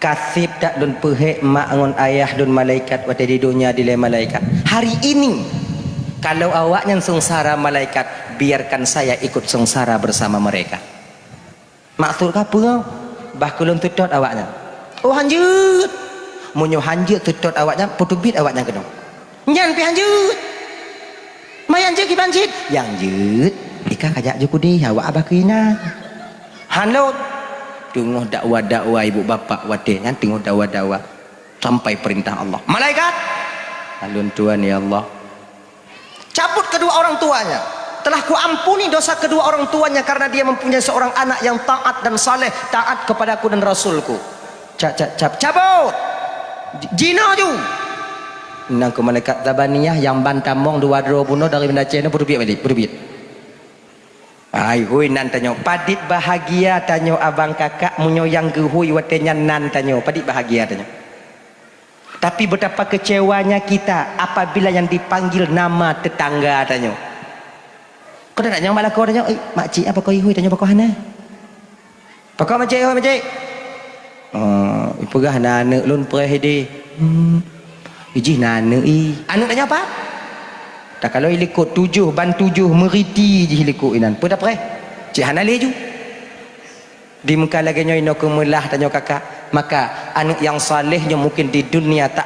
ka seb that lôn peuhék mak ngon ayah lôn malaikat watée di donya dilée malaikat. Hari ini, kalau awaknyan seungsara malaikat, biarkan saya ikut seungsara bersama mereka. Maksud ka peue? Bah keu lôn teutot awaknyan. Oh, hanjeuet. Meunyoe hanjeuet teutot awaknyan, peuteubiet awaknyan keunoe. Nyan pih hanjeuet. Mayan jeuet kiban cit. Nyang jeuet, ika kajak jukudi, awak abah keuina. Hanlot. Teungoh dakwa-dakwa ibu bapak watée nyan, teungoh dakwa-dakwa. Sampai perintah Allah. Malaikat! Alun Tuhan, ya Allah. Cabut kedua orang tuanya. Telah kuampuni dosa kedua orang tuanya karena dia mempunyai seorang anak yang taat dan saleh, taat kepadaku dan Rasulku. Cap, cap, cap, cabut! Jinoe ju! Nang keu malaikat Zabaniyah nyang ban tamong dua droe bunoe dari Banda Aceh nyoe, peuteubiet balik, peuteubiet. Hai, hui nan tanyoe, padit bahagia tanyoe abang kakak meunyoe nyang geuhui watée nyan nan tanyoe, padit bahagia tanyoe. Tapi betapa kecewanya kita apabila yang dipanggil nama tetangga tanyoe. Kau dah nak nyang malako tanyoe, "Eh, makcik apa kau ihui tanyoe bako hana?" Pakon macam, "Hoi, macam, oh, ipeugah na aneuk lôn preh ideh." Hmm. Ijih na aneuk i. Aneuk tanyoe apa? Tak kalau ilikot tujoh ban tujoh meuriti jih likot inan. Peue tapreh? Cit hana lé ju. Di muka lagée nyoe inoe keumeulah tanyoe kakak. Maka aneuk yang saleh nyoe mungkin di dunia tak,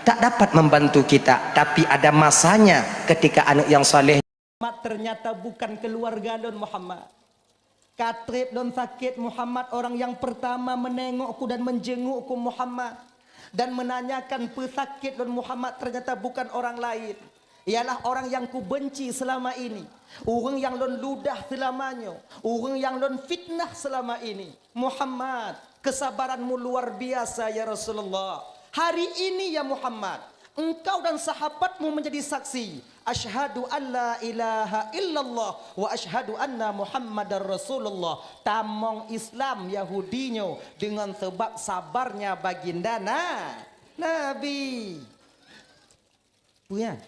tak dapat membantu kita, tapi ada masanya ketika aneuk yang saleh Muhammad ternyata bukan keluarga lôn Muhammad. Ka treb lôn sakét Muhammad orang yang pertama menengokku dan menjengukku Muhammad dan menanyakan peue sakét lôn Muhammad ternyata bukan orang lain. Ialah orang yang kubenci selama ini, ureuëng nyang lôn ludah seulama nyoe, ureuëng nyang lôn fitnah selama ini. Muhammad, kesabaranmu luar biasa, ya Rasulullah. Hari ini, ya Muhammad, engkau dan sahabatmu menjadi saksi. Asyhadu an la ilaha illallah wa asyhadu anna Muhammadar Rasulullah. Tamong Islam Yahudi nyoe dengan sebab sabarnya baginda na-, Nabi. Peue nyan?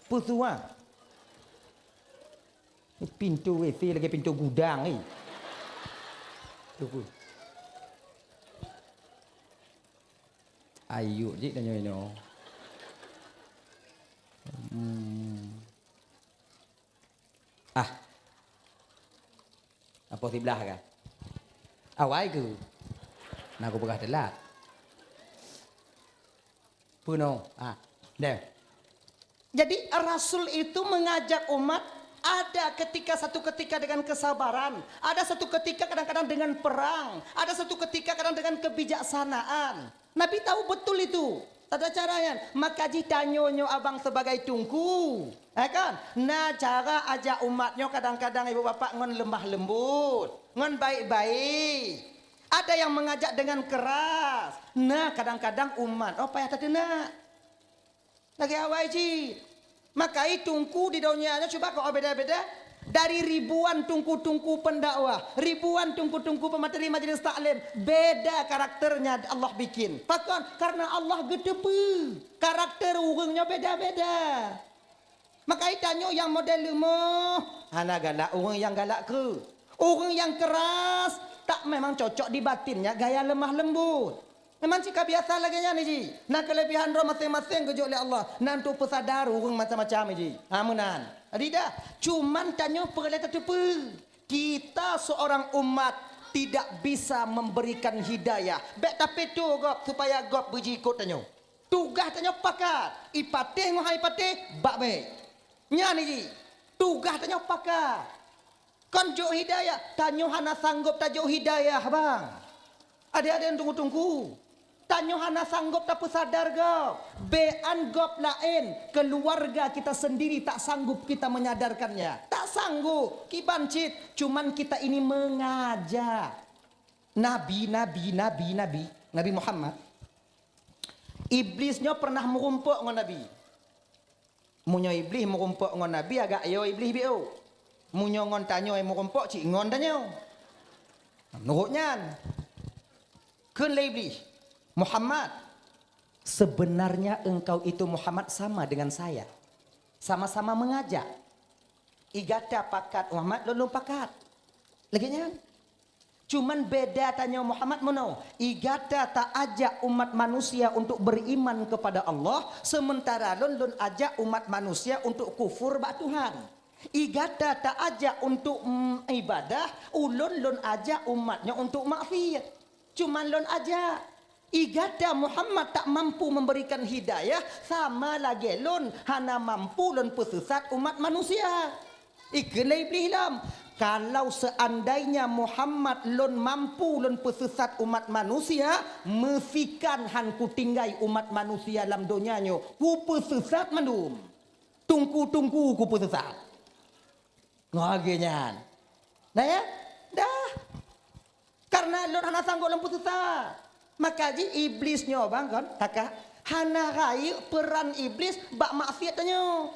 Peue tuan? Pintoe W C lagée pintoe gudang, eh. Tunggu. Ayo, jik tanyoe inoe. Hmm. Ah. Apa siblah kan? Awai ke? Nah, aku peugah telat. Peunoh. Ah, deh. Jadi, Rasul itu mengajak umat, ada ketika, satu ketika dengan kesabaran, ada satu ketika kadang-kadang dengan perang, ada satu ketika kadang dengan kebijaksanaan. Nabi tahu betul itu. Tata cara nyan. Maka jih tanyoe nyoe abang sebagai teungku. Eh kan? Na cara ajak umat nyoe kadang-kadang ibu bapak ngon lemah lembut, ngon baik-baik. Ada yang mengajak dengan keras. Na kadang-kadang umat, oh, payah tateunak. Lagée awai cit. Maka i teungku di donya nyoe cuba keu beda-beda. Dari ribuan teungku-teungku pendakwah, ribuan teungku-teungku pemateri majelis taklim, beda karakternya Allah bikin. Pakon? Karena Allah geuteupeue karakter ureuëng nyoe beda-beda. Maka i tanyoe nyang model leumoh, hana galak ureuëng nyang galak kreueh. Ureuëng nyang keras, tak memang cocok di batinnya gaya lemah lembut. Memang cit ka biasa lagée nyan ji. Na keulebihan droe maséng-maséng geujok lé Allah, na untuk peusadar ureuëng macam-macam ji. Ha, meunan. Jadi dah, cuman tanyoe peureulée tateupeue. Kita seorang umat tidak bisa memberikan hidayah. Bék tapeutoe gob supaya gob beujiikot tanyoe. Tugaih tanyoe pakat. I patéh ngon hai patéh, bak bék. Nyan ji. Tugaih tanyoe pakat. Kon jok hidayah, tanyoe hana sanggob tajok hidayah, bang. Adé-adé teungku-teungku, tanyoe hana sanggob tapeusadar gob. Béan gob laén, keluarga kita sendiri tak sanggup kita menyadarkannya. Tak sanggup, kiban cit, cuman kita ini mengajak. Nabi, nabi, nabi, nabi, Nabi Muhammad. Iblis nyoe pernah meurumpok ngon Nabi. Meunyoe Iblih meurumpok ngon Nabi, agak yo Iblih biôh. Meunyoe ngon tanyoe meurumpok, cit ngon tanyoe. Meunurot nyan, kheun lé Iblih, "Muhammad, sebenarnya engkau itu Muhammad sama dengan saya. Sama-sama mengajak. I gata pakat Muhammad, lôn lôn pakat." Lagée nyan. Cuman beda tanyoe Muhammad meunoe, i gata ta ajak umat manusia untuk beriman kepada Allah, sementara lôn, lôn ajak umat manusia untuk kufur bak Tuhan. I gata ta ajak untuk, mm, ibadah, ulôn, lôn ajak umat nyoe untuk maksiat. Cuman lôn ajak. I gata Muhammad tak mampu memberikan hidayah, sama lagée lôn hana mampu lôn peuseusat umat manusia. Ikheun lé Iblih lom, "Kalau seandainya Muhammad lôn mampu lôn peuseusat umat manusia, meusikan han kutinggai umat manusia lam donya nyoe, kupeuseusat mandum. Teungku-teungku kupeuseusat." Ngon lagée nyan. Nah ya? Dah. Karena lôn hana sanggob lôn peuseusat. Maka jih Iblih nyoe bang kon, kakak, hana rayeuk peran Iblih bak maksiat tanyoe.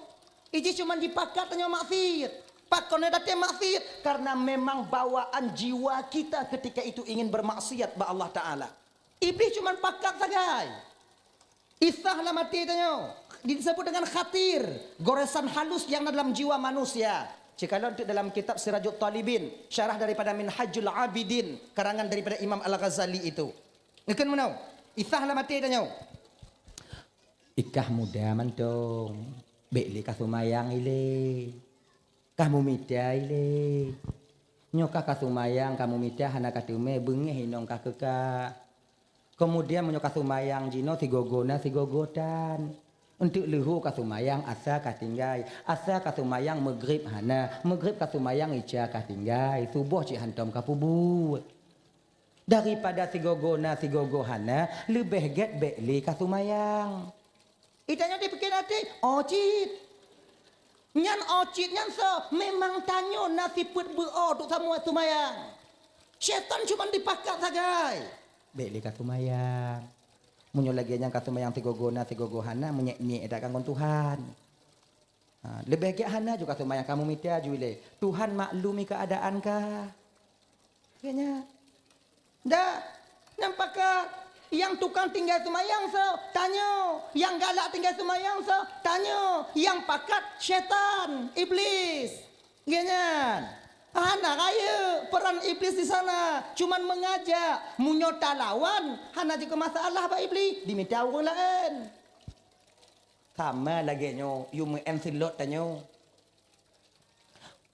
Ijih cuma jipakat tanyoe maksiat. Pakon datang maksiat? Karena memang bawaan jiwa kita ketika itu ingin bermaksiat bak Allah Taala. Iblih cuma pakat sagai. Isah lam até tanyoe disebut dengan khatir, goresan halus yang na dalam jiwa manusia. Cikalon tu dalam kitab Sirajut Talibin, syarah daripada Minhajul Abidin, karangan daripada Imam Al-Ghazali itu. Ngeukheun meunoe, isah lam até tanyoe. Ikah muda mantong, bék lé ka seumayang ilée. Kah mumita ilée. Nyoe kah ka seumayang, ka mumita hana ka teumé, beungéh inong kah keu kah. Keumudian meunyoe ka seumayang jinoe sigoe-goe na sigoe-goe tan. Eunteuk leuhô ka seumayang asa ka tinggai, asa ka seumayang meugreb hana, meugreb ka seumayang ica ka tinggai, suboh cit hantom ka peubuet. Daripada sigoe-goe na sigoe-goe hana, leubeh gét bék lé ka seumayang. Itanyoe dipike até, oh cit. Nyan oh cit nyan soe? Memang tanyoe na sifeuet beu-o duek saboh seumayang. Syaitan cuma dipakat sagai. Bék lé ka seumayang. Meunyoe lagée nyan ka seumayang sigoe-goe na sigoe-goe hana, meunyék-nyék that ka ngon Tuhan. Ha, leubeh gét hana ju ka seumayang, ka meumita ju ilée. Tuhan maklumi keuadaan kah. Kayaknya. Dah, nyang pakat, nyang tukang tinggai seumayang soe? Tanyoe. Nyang galak tinggai seumayang soe? Tanyoe. Nyang pakat, syaitan, iblis. Gét nyan. Hana rayeuk peran iblis di sana, cuman mengajak. Meunyoe talawan, hana jikeu masalah bak iblis, dimita ureuëng laén. Sama lagée nyoe, yue meu'en seulot tanyoe.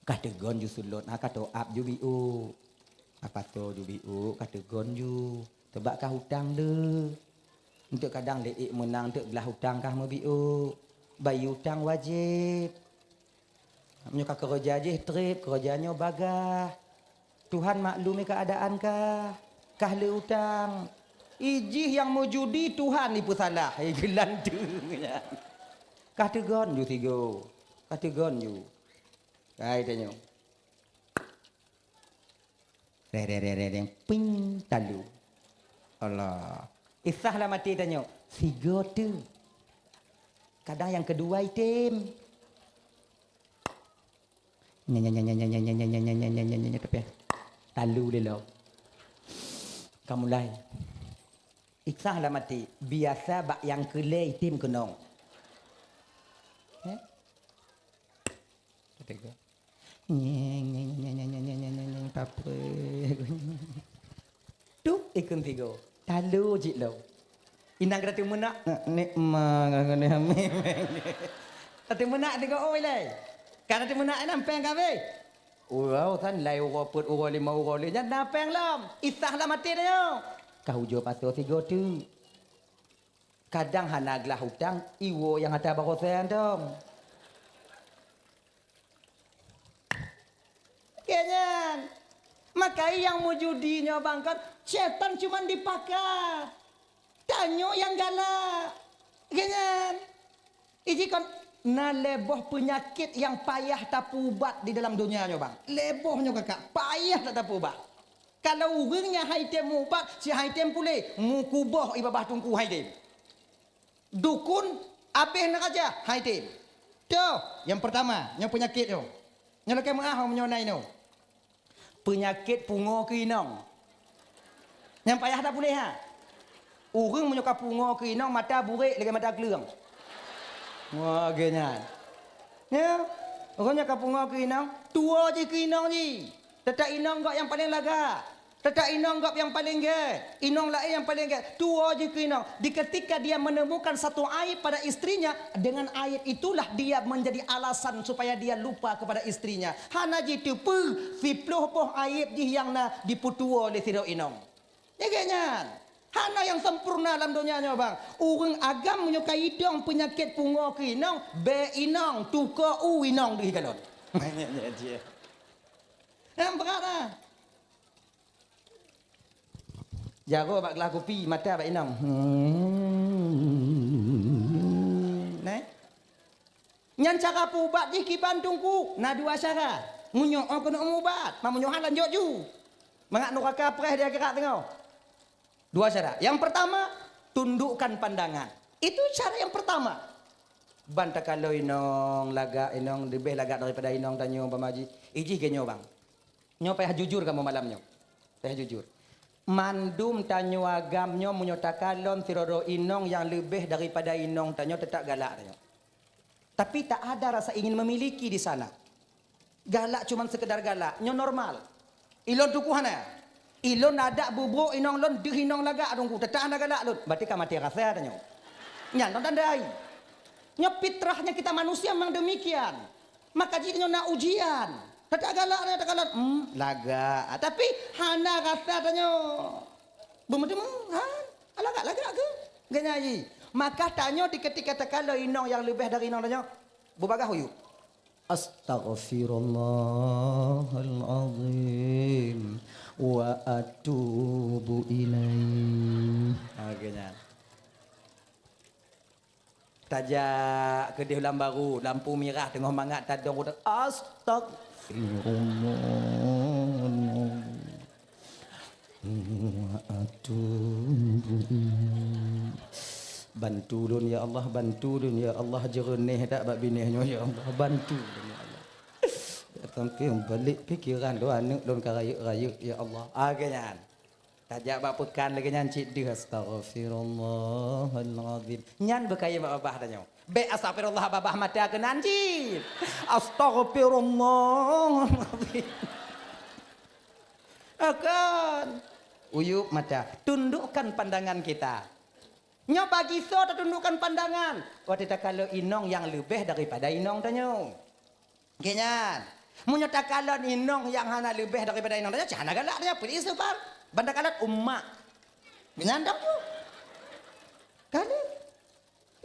Ka teugon ju seulot, ha, ka toe-ap ju biôk. Apa toe ju biôk, ka teugon ju. Teubak kah utang le. Enteuk kadang lé ék meunang, enteuk glah utang kah meubiôk. Bayeue utang wajéb. Meunyoe ka keureuja jih treb, keureuja nyoe bagah. Tuhan maklumi keuadaan kah. Kah le utang. Ijih nyang meujudi Tuhan ipeusalah. Hai geulanteue nyan. Kah teugon ju sigoe. Kah teugon ju. Hai tanyoe. Re, re, re, re, re, ping, talu. Allah. Isah lam até tanyoe, sigoe teuk. Kadang nyang keudua item. Nya, nya, nya, tapi talu lé lom. Ka mulai. Isah lam até, biasa bak nyang keulhée item keunong. Eh? Kata ke? Nyeng, nyeng, nyeng, nyeng, nyeng, nyeng, nyeng, nyeng, nyeng, tape. Tup, ikun tigo. Talu jih lo. Inang kata teumeunak, nek ma, kata teumeunak tigo, oh, ilai. Kata teumeunak, enam peng kabe. Uroe san lai uroe peuet, uroe lima, uroe lé, nyan na peng lom. Isah lam até nyoe. Kah ujoe pasoe tigo tu. Kadang hana glah utang, iwoe nyang ata baroe sayang dong. Keu nyan, maka nyang meujudi nyoe bang kan, syaitan cuman dipakat. Tanyoe nyang galak. Keu nyan, iji kon na lhée boh peunyakét nyang payah tapeuubat di dalam donya nyoe bang. Lhée boh nyoe kakak, payah that tapeuubat. Kalau ureuëng nyang hai tem meuubat, si hai tem puléh, meukuboh i babah teungku hai tem. Dukun abéh neuraja hai tem. Toh, nyang peurtama, nyang peunyakét nyoe. Nyoe lakée meuáh meunyoe na inoe. Peunyakét pungoe keu inong. Nyang payah that puléh ha. Ureuëng meunyoe ka pungoe keu inong mata burék lagée mata kleueng. Wah, lagée nyan. Ya, ureuëng nyang ka pungoe keu inong, tuwoe jih keu inong jih. Teutap inong gob nyang paleng lagak. Teutap inong gob nyang paleng gét. Inong laén nyang paleng gét. Tuwoe jih keu inong. Di ketika dia menemukan satu aib pada istrinya, dengan aib itulah dia menjadi alasan supaya dia lupa kepada istrinya. Hana jiteupeue, siploh boh aib jih nyang na dipeutuwoe lé sidroe inong. Nyan gét nyan. Hana nyang sempurna lam donya nyoe bang. Ureuëng agam meunyoe ka idong peunyakét pungoe keu inong, bék inong, tukoe u inong deuh kalon. Nyan brat ah. Jaroe bak glah kupi, mata bak inong. Hmm. Neh. Nyan cara peuubat jih kiban teungku, na dua cara. Meunyoe oh keuneuk meuubat, ma meunyoe hana lanjut ju. Mangat nuraka preh di akhirat teungoh. Dua cara. Yang pertama, tundukkan pandangan. Itu cara yang pertama. Ban takalon inong lagak, inong leubeh lagak daripada inong tanyoe bamaji. Ijih geuh nyoe bang. Nyoe payah jujur kamoe malam nyoe. Payah jujur. Mandum tanyoe agam nyoe meunyoe takalon sidroe inong nyang leubeh daripada inong tanyoe, teutap galak tanyoe. Tapi tak ada rasa ingin memiliki di sana. Galak cuman sekedar galak, nyoe normal. Ilôn tuku hana. Ilôn adak bubuk inong lôn deuh inong lagak dungku, teutap hana galak lôn. Berarti ka maté rasa tanyoe. Nyan lôn tandai. Nyoe fitrahnya kita manusia memang demikian. Maka jih nyoe na ujian. Teutap galak, teutap galak. Hmm, lagak. Tapi hana rasa tanyoe. Beumeuteumé, ha? Lagak-lagak ke? Geuhnyan jih. Maka tanyoe di ketika takalon inong nyang leubeh dari inong tanyoe, beubagaih huyub. Astaghfirullahalazim wa atubu ilaih. Ha, geuhnyan. Tajak keudeh lam baru, lampu mirah teungoh mangat tadong udah, astagfirullah. Wa atubu ilaih. Bantu lôn ya Allah, bantu lôn ya Allah, jeureuneh that bak binéh nyoe ya Allah, bantu lôn ya Allah. Sampai balik pikiran lôn, aneuk lôn ka rayeuk-rayeuk ya Allah. Ah, lagèe nyan. Tajak bak peukan lagèe nyan cit deuh, astaghfirullahalazim. Nyan beukayém bak babah tanyoe. Bèk astaghfirullah babah mata keunan cit. Astaghfirullahalazim. Akan. Uyup mata, tundukkan pandangan kita. Nyoe bagi soe tatundukkan pandangan? Watèe takalon inong nyang leubeh daripada inong tanyoe. Geuh nyan. Meunyoe takalon inong nyang hana leubeh daripada inong tanyoe, cit hana galak tanyoe, peue istighfar. Ban takalon umak. Geuh nyan dong tu. Kali.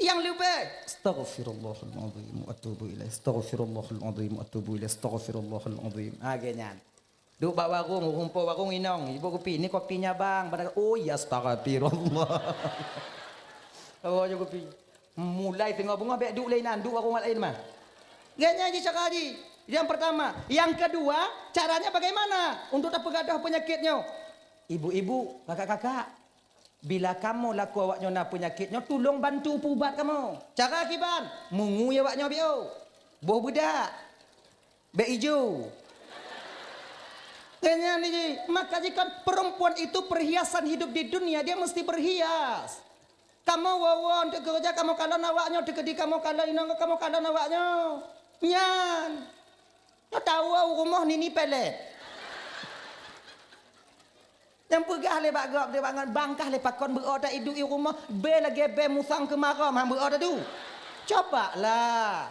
Nyang leubeh, astaghfirullahalazim wa atubu ilaih. Astaghfirullahalazim wa atubu ilaih. Astaghfirullahalazim. Ha, geuh nyan. Duek bak warong, ureueng po warong inong, "Ibu kupi, ni kopinya bang." Padahai, "Oh ya, astagfirullah." Oh, ya kupi. Mulai teungoh beungoh bèk duek lé inan, duek warong laén mah. Geuh nyan jih cara jih. Yang pertama. Yang kedua, caranya bagaimana untuk tapeugadôh peunyakit nyoe? Ibu-ibu, kakak-kakak, bila kamoe lakoe awak nyoe na peunyakit nyoe, tulông bantu peuubat kamoe. Cara kiban, meungui awak nyoe biôh. Boh beudak. Bèk ijo. Nyan jih, maka jih kan perempuan itu perhiasan hidup di dunia, dia mesti berhias. Kamoe woe-woe untuk keureuja, kamoe kalon awak nyoe, teukeudi kamoe kalon inong, kamoe kalon awak nyoe. Nyan. Nyoe tawoe u rumoh nini pelet. Nyang peugah lé bak gob, lé bak ngon, "Bang kah lé pakon beu-o ta iduek i rumoh, bèe lagèe bèe musang keumarôm han beu-o ta du." Coba lah.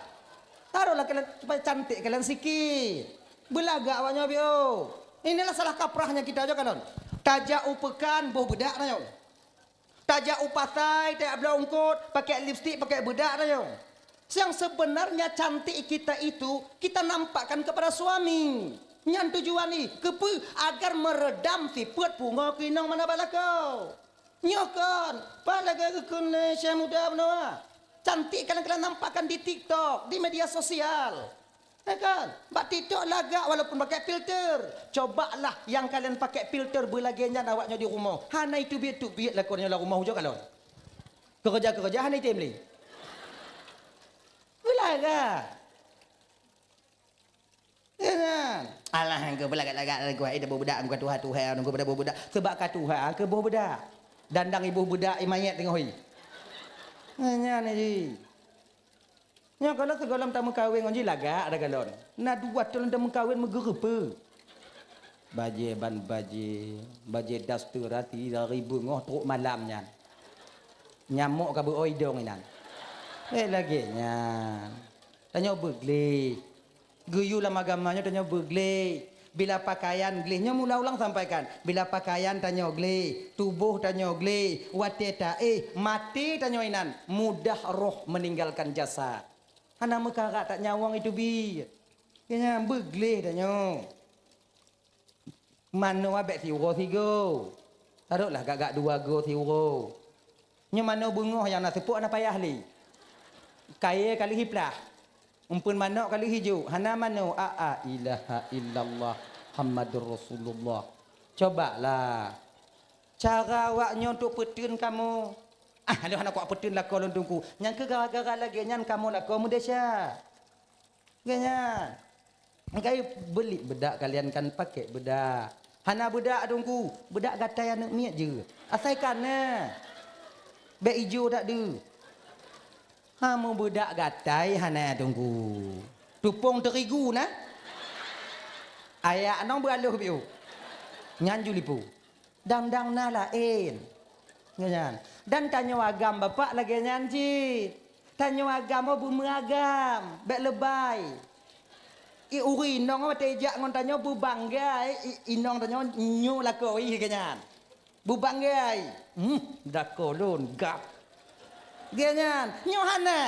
Taroh lah kalian supaya cantik kalian sikit. Beulagak awak nyoe biôh. Inilah salah kaprahnya kita aja kalon. Tajak u peukan boh beudak tanyoe. Tajak u pasai, tajak bloe eungkôt, pakai lipstik, pakai beudak tanyoe. Yang sebenarnya cantik kita itu kita nampakkan kepada suami. Nyan tujuan jih, keupeue? Agar meredam sifeuet pungo keu inong manö bak lakoe. Nyoe kon, pat lagèe geukheun lé Syekh Muda Beunoe. Cantik kadang-kadang nampakkan di TikTok, di media sosial. Ya kan? Bak TikTok lagak walaupun pakai filter. Cobalah yang kalian pakai filter beulagèe nyan awak nyoe di rumoh. Hana iteubiet-teubiet lakoe nyoe lam rumoh ujoe kalon. Keureuja-keureuja hana item lé. Beulagak. Ya kan? Alah, engkau beulagak-lagak lagu hai dah boh beudak, engkau tuha-tuha, engkau pada boh beudak. Sebab ka tuha, ke boh beudak. Dandang iboh beudak i manyét teungoh i. Nyan jih. Nyoe kalau sigohlom tameukawen ngon jih lagak ada galon. Na dua thôn tameukawen meugeureupeue. Bajée ban bajée, bajée daster hati dari beungoh trok malam nyan. Nyamok ka beu-o idong inan. Eh, lagée nyan. Tanyoe beugleh. Geuyue lam agama nyoe tanyoe beugleh. Bila pakaian gleh, nyoe mula ulang sampaikan, bila pakaian tanyoe gleh, tuboh tanyoe gleh, watée taéh, maté tanyoe inan mudah roh meninggalkan jasad. Hana meukarat that nyawöng iteubiet. Keu nyan beugleh tanyoe. Manoe bék siuroe sigoe. Taroklah gak-gak dua goe siuroe. Nyoe manoe beungoh nyang na seupôt hana payah lé. Kayée ka lheueh iplah. Umpeuen manök ka lheueh ijok. Hana manoe, a, a, ilaha illallah Muhammadur Rasulullah. Cobalah. Cara awak nyoe untuk peuteun kamoe. Ah, lôn hana kuat peuteun lakoe lôn Teungku. Nyang keu gara-gara lagée nyan kamoe lakoe meudesya. Geuh nyan. Engkai beulit beudak kalian kan pakai beudak. Hana beudak Teungku, beudak gatai aneuk miet jeuet. Asai ka na. Bék ijo that deuh. Ha, meubeudak gatai hana Teungku. Tupông teurigu na. Ayak nong beualoh biôh. Nyan ju lipô. Dang-dang na laén. Nyan. Dan tanyoe agam bapak lagée nyan cit. Tanyoe agam oh beumeuagam, bék leubèh. I ureueng inong watée jak ngon tanyoe beubangga, i, inong tanyoe nyoe lakoe ih geuh nyan. Beubangga. Hmm, dakoe lôn gah. Geuh nyan, nyoe hana.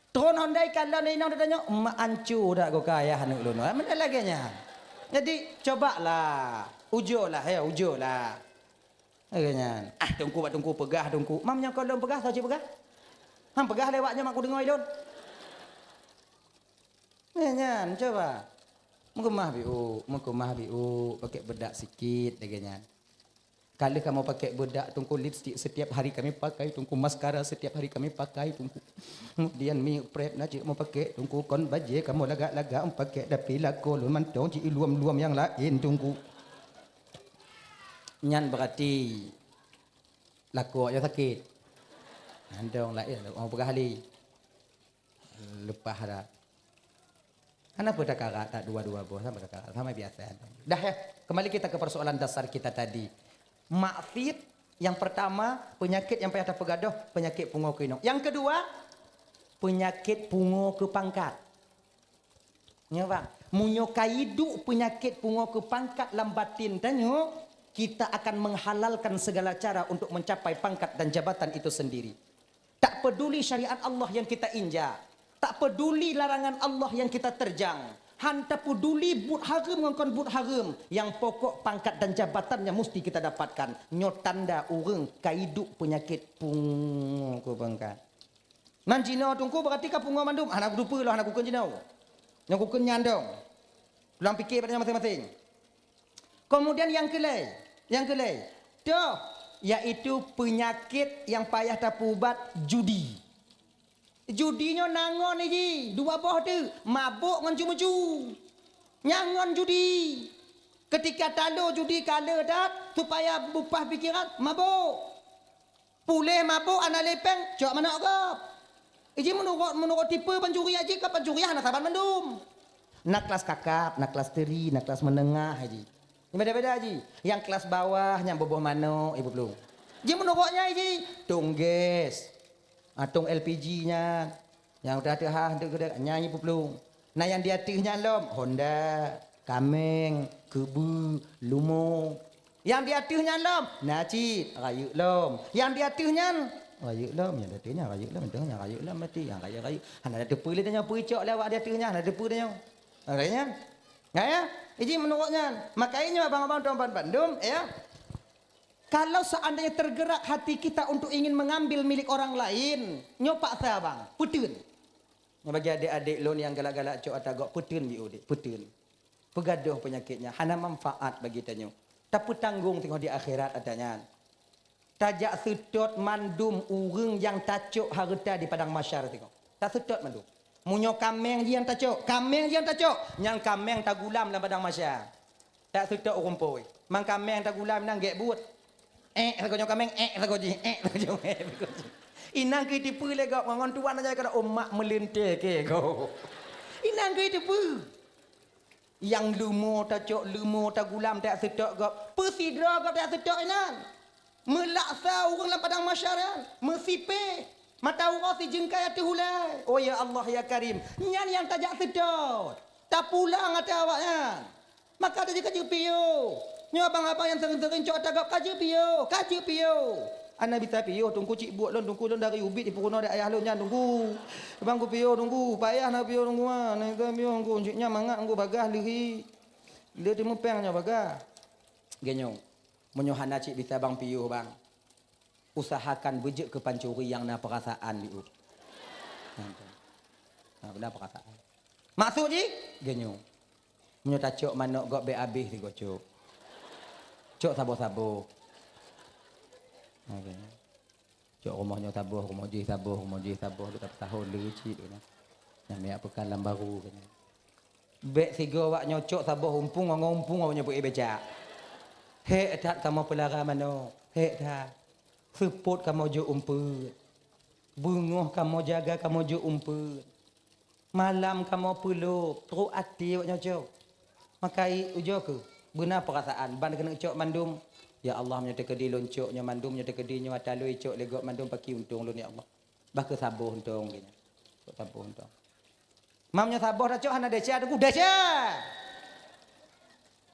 Tron hondai kalon inong tanyoe, mak ancu dak goka ayah aneuk lôn. Meunan lagée nyan. Jadi, cobalah. Ujolah, ya, ujolah. Lagée nyan. Ah, Teungku bak Teungku peugah, Teungku. Mam nyang kon lôn peugah, soe cit peugah? Han peugah lé awak nyoe mak kudeungoe lôn. Nyan, nyan, cuba. Meukeumah biuk, meukeumah biuk, pakai bedak sikit lagèe nyan. Ka lheueh kamoe pakai bedak, Teungku, lipstik setiap hari kami pakai, Teungku, maskara setiap hari kami pakai, Teungku. Kemudian mi prep na cit kamoe pakai, Teungku, kon bajèe kamoe lagak-lagak pakai, tapi lakoe lôn mantong cit iluem-luem nyang laén, Teungku. Nyan berarti lakoe nyoe sakét. Mantong laén, oh, peugah lé. Leupah dah. Kenapa takarat tak dua-dua boh? Sama takarat, sama biasa. Dah ya, kembali kita ke persoalan dasar kita tadi. Maksiat yang pertama, penyakit yang payah tapeugadôh, penyakit pungo keu inong. Yang kedua, penyakit pungo keu pangkat. Nyoe bang, meunyoe ka iduek peunyakét pungo keu pangkat lam batin tanyoe, kita akan menghalalkan segala cara untuk mencapai pangkat dan jabatan itu sendiri. Tak peduli syariat Allah yang kita injak, tak peduli larangan Allah yang kita terjang, han tapeduli buet hareuem ngon kon buet hareuem, nyang pokok pangkat dan jabatannya musti kita dapatkan. Nyoe tanda ureuëng ka iduek peunyakét pungo keu pangkat. Man jinoe Teungku, berarti ka pungo mandum. Hana kuteupeue lôn, hana kukheun jinoe. Nyang kukheun nyan dong. Pulang pike bak nyoe maséng-maséng. Kemudian nyang keulhèe, nyang keulhèe, toh, yaitu penyakit yang payah tapeuubat, judi. Judi nyoe na ngon iji, dua boh teuk, mabök ngon cu-meucu. Nyan ngon judi. Ketika talo judi kala that, supaya beupah pikeran, mabök. Puléh mabök hana lé péng, cok manok gob. Iji meunurot, meunurot tipe pancuri aji ka pancuri hana saban mandum. Na kelas kakap, na kelas teri, na kelas menengah aji. Beda-beda aji. Nyang kelas bawah nyang boboh manok ibu plueng. Ji meunurot nyan aji, tong gas. Ah, tong L P G nyan. Nyang udah teuhah untuk gede nyan ibu plueng. Na nyang di ateueh nyan lom, honda, kaméng, keubeue, lumo. Nyang di ateueh nyan lom, na cit, rayeuk lom. Nyang di ateueh nyan, rayeuk lom. Nyang di ateueh nyan, rayeuk lom. Nyang di ateueh nyan, rayeuk lom, mati. Nyang rayeuk-rayeuk. Hana teupeue lé tanyoe, peucok lé awak di ateueh nyan, hana teupeue tanyoe. Rayeuk nyan. Nah, ya? Iji meunurot nyan. Makanya abang-abang tuan-tuan bandum, ya. Kalau seandainya tergerak hati kita untuk ingin mengambil milik orang lain, nyoe paksa bang, peuteun. Nyoe bagi adék-adék lôn nyang galak-galak cok ata gok, peuteun biu dek, peuteun. Peugadôh peunyakét nyan, hana manfaat bagi tanyoe. Tapeutanggong singoh di akhirat ata nyan. Tajak seutôt mandum ureuëng nyang tacok hareuta di padang mahsyar singoh. Taseutôt mandum. Meunyoe kaméng jih nyang tacok, kaméng jih nyang tacok, nyang kaméng tagulam lam padang mahsyar. Taseutôt ureuëng phôi. Man kaméng tagulam inan gét buet. Ék sagoe nyoe kaméng, ék sagoe jih, ék sagoe jih, ék sagoe jih. Inan keu tipeue lé gob ngon tuan aja keu umat meulintèe keu gob. Inan keu tipeue. Nyang leumo tacok, leumo tagulam taseutôt gob. Peusidroe gob taseutôt inan. Meulaksa ureuëng lam padang mahsyar nyan, meusipéh, mata uroe sijeungkai ateueh ulée. Oh ya Allah ya Karim, nyan nyang tajak seutôt. Tapulang ata awaknyan. Maka tajak kajeuet piôh. Nyoe abang-abang nyang seuring-seuring cok ata gob kajeuet piôh, kajeuet piôh. Hana bisa piôh, Teungku cit buet lôn, Teungku lôn dari ubit di peurunoe di ayah lôn nyan, Teungku. Abang kupiôh, Teungku, payah na piôh, Teungku, ah. Na bisa piôh, Teungku, cit nyan mangat, Teungku, bagaih leuhi. Lé teumeupéng nyoe bagaih. Geuh nyoe. Meunyoe hana cit bisa bang piôh bang, usahakan beujeuet keu pancuri nyang na peurasaan liuh. Nah, beuna peurasaan. Maksud jih, geunyoe. Meunyoe tacok manok gob bèk abéh sigoe cok. Cok saboh-saboh. Nah, geunyoe. Cok rumoh nyoe saboh, rumoh jih saboh, rumoh jih saboh, duek tapeutahon le cit, keunan. Nyang miyak peukan lam baru, keunan. Bèk sigoe awak nyoe cok saboh umpung, ngon umpung awak nyoe peuék becak. Hék that kamoe peulara manok, hék that. Seupôt kamoe jok umpeuet. Beungoh kamoe jaga kamoe jok umpeuet. Malam kamoe peulop, trok até awak nyoe cok. Maka i ujoe kheueh, beuna peurasaan, ban keuneuk cok mandum. Ya Allah, meunyoe teukeudi lôn cok nyoe mandum, nyoe teukeudi nyoe ata lôn cok lé gob mandum, pakri untông lôn, ya Allah. Bah kheueh saboh untông, keunan. Cok saboh untông. Mam nyoe saboh tacok hana desya, Teungku, desya!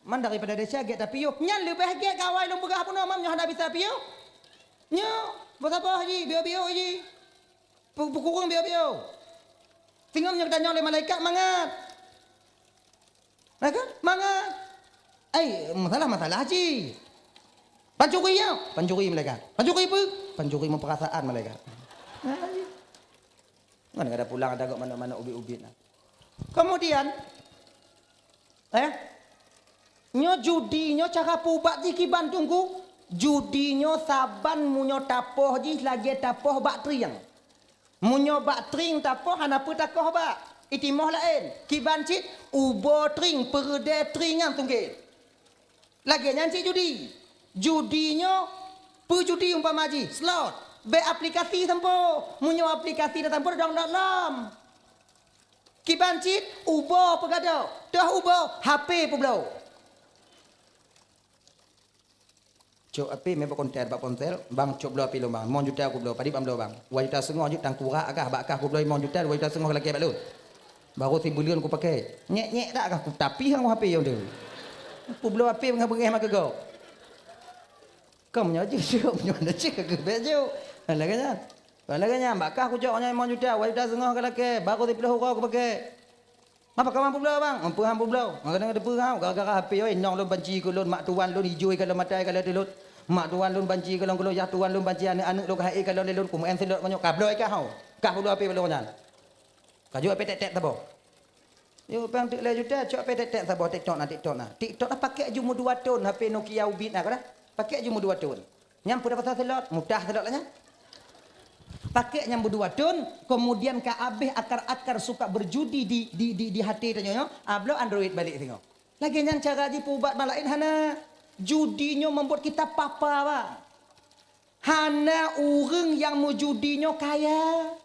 Man daripada desya gét tapiôh, nyan leubeh gét keu awai lôn peugah bunoe, mam nyoe hana bisa piôh. Nyoe, boh saboh jih, biôh-biôh jih. Pu-, peukureueng biôh-biôh. Singoh nyoe geutanyong lé malaikat mangat. Malaikat, mangat. Ai, masalah-masalah cit. Pancuri nyoe, pancuri malaikat. Pancuri peue? Pancuri meupeurasaan malaikat. Nah, Ngon kada pulang ada gok manok-manok ubit-ubit na. Kemudian, eh, nyoe judi, nyoe cara peuubat jih kiban Teungku. Judi nyoe saban meunyoe tapoh jih lagée tapoh bak trieng. Meunyoe bak trieng tapoh hana peue takoh bak. Itimoh laén. Kiban cit ubo trieng, peureudée trieng nyan sungkét. Lagée nyan cit judi. Judi nyoe peue judi umpama jih, slot. Bék aplikasi sampoe. Meunyoe aplikasi na sampoe download lom. Kiban cit ubo peugadôh, toh ubo H P peubloe. Cok H P meuboh konten bak ponsel, bang cok bloe H P lôn bang, limong juta kubloe, padit bang bloe bang. Dua juta seungoh jeuet tangkurak kah bak kah kubloe limong juta, dua juta seungoh lakée bak lôn. Baru sibuleuen kupakée. Nyek-nyek dak kah kutapi ngon H P nyoe tu. Kubloe H P beungéh-beungéh mah keu gob. Ka meunyoe jeuet jok, meunyoe hana jeuet ka geubék jok. Lagée nyan. Lagée nyan, bak kah kucok nyan limong juta, dua juta seungoh ka lakée, baru siplôh uroe kupakée. Ngapa ka mampu bloe, bang? Mampu han peubloe. Maka deungoe teupeue hau, gara-gara H P oi, inong lôn banci keu lôn, mak tuan lôn ijôi ka lôn mata ka lheueh teulot. Mak tuan lôn banci keu lôn, keu lôn, yah tuan lôn banci aneuk-aneuk lôn ka hai ka lôn lé lôn, kumeu'en seulot meunyoe ka bloe ka hau. Ka peubloe H P bak lôn nyan. Ka jok H P tek-tek saboh. Yo, pang teuk lhée juta, cok H P tek-tek saboh, TikTok na, TikTok na. TikTok na pakék ju meudua thon, H P Nokia ubit na, ka dah. Pakék ju meudua thon. Nyang peue pasal seulot, mutah seulot lah nyan. Pakék nyang meudua thon, kemudian ka abéh akar-akar suka berjudi di, di, di, di hati tanyoe nyoe, ah, bloe Android balek singoh. Lagée nyan cara jipeuubat bak laén hana. Judi nyoe membuat kita papa, bang. Hana ureuëng nyang meujudi nyoe kaya.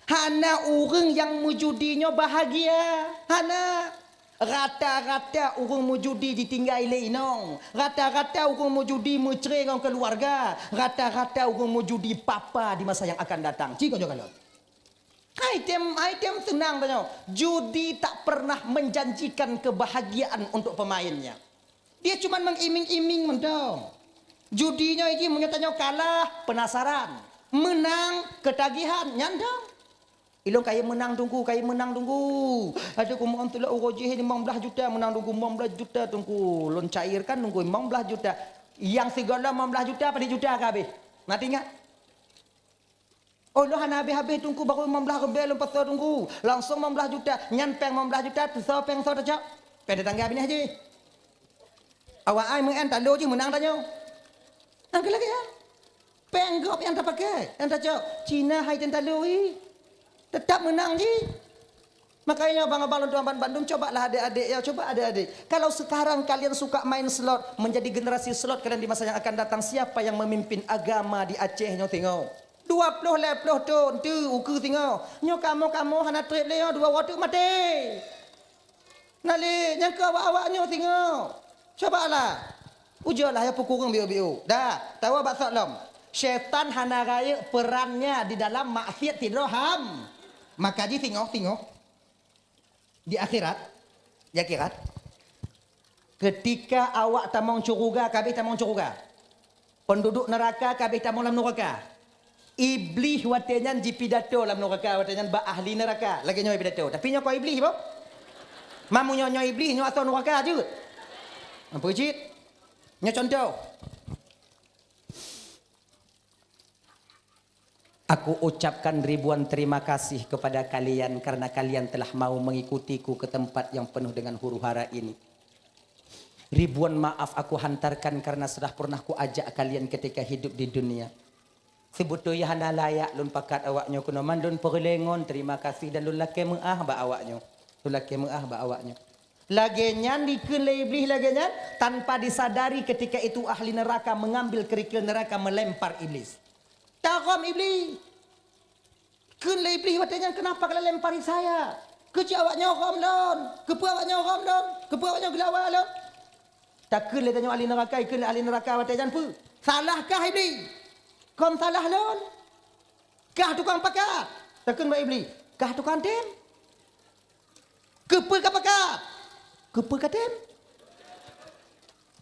Hana ureuëng nyang meujudi nyoe bahagia. Hana. Rata-rata ureuëng meujudi jitinggai lé inong. Rata-rata ureuëng meujudi meucre ngon keuluwarga. Rata-rata ureuëng meujudi papa di masa nyang akan datang. Ci ngon nyoe kalon. Hai tem, hai tem seunang tanyoe. Judi tak pernah menjanjikan kebahagiaan untuk pemainnya. Dia cuman mengiming-iming mantong. Judi nyoe jih meunyoe tanyoe kalah, penasaran. Menang, ketagihan, nyan dong. Ilôn kayém meunang Teungku, kayém meunang Teungku. Aduh, kumoe tulak uroe jih limong blaih juta meunang Teungku, limong blaih juta Teungku. Lôn cairkan Teungku, limong blaih juta. Nyang sigohlom limong blaih juta, padit juta ka habéh. Na teuingat? Oh, lôn hana habéh-habéh Teungku, baru limong blaih ribèe lôn pasoe Teungku. Langsong limong blaih juta. Nyan péng limong blaih juta, teusoe péng soe tacok? Péng tetangga binéh jih. Awak ai meu'en talo jih meunang tanyoe. Nyang keu lagèe nyan. Péng gob nyang tapakai, nyang tacok. Cina hai teuntalo ih. Teutap meunang jih. Makanya abang-abang lôn tuan ban bandum, cobalah adik-adik ya, coba adik-adik. Kalau sekarang kalian suka main slot, menjadi generasi slot kalian di masa yang akan datang, siapa yang memimpin agama di Aceh nyoe tengok? Dua ploh lhèe ploh thon teu ukeue singoh. Nyoe kamoe-kamoe hana trép lé nyoe, dua uroe teuk maté. Na lé nyang keu awak-awak nyoe singoh. Cobalah. Ujoe lah ya peukureueng biôk-biôk. Dah, tawa bak sok lom. Syaitan hana rayeuk perannya di dalam maksiat sidroe ham. Maka jih singoh-singoh. Di akhirat, di akhirat, ketika awak tamong syeuruga, ka habéh tamong syeuruga. Peunduduek neuraka ka habéh tamong lam neuraka. Iblih watèe nyan jipidato lam neuraka watèe nyan bak ahli neuraka. Lagèe nyoe pidato. Tapi nyoe kon Iblih, boh. Mamu nyoe, nyoe Iblih, nyoe asoe neuraka jeuet. Ampôn cit. Nyoe contoh. Aku ucapkan ribuan terima kasih kepada kalian karena kalian telah mau mengikutiku ke tempat yang penuh dengan huru-hara ini. Ribuan maaf aku hantarkan karena sudah pernah kuajak kalian ketika hidup di dunia. Sibeutôi hana layak lôn pakat awak nyoe keunoe, mandum peureulée ngon terima kasih dan lôn lakée meuáh bak awak nyoe. Lôn lakée meuáh bak awak nyoe. Lagée nyan dikheun lé Iblih lagée nyan, tanpa disadari ketika itu ahli neraka mengambil kerikil neraka melempar Iblis. Tarhom Iblih. Kheun lé Iblih watée nyan, "Kenapa kalian lempari saya? Keuci awak nyoe rhom lôn? Keupeue awak nyoe rhom lôn? Keupeue awak nyoe geulawa lôn?" Takheun lé tanyoe ahli neuraka, ikheun lé ahli neuraka watée nyan peue? "Salahkah Iblih? Kon salah lôn? Kah tukang pakat?" Takheun bak Iblih, "Kah tukang tem?" "Keupeue ka pakat?" "Keupeue ka tem?"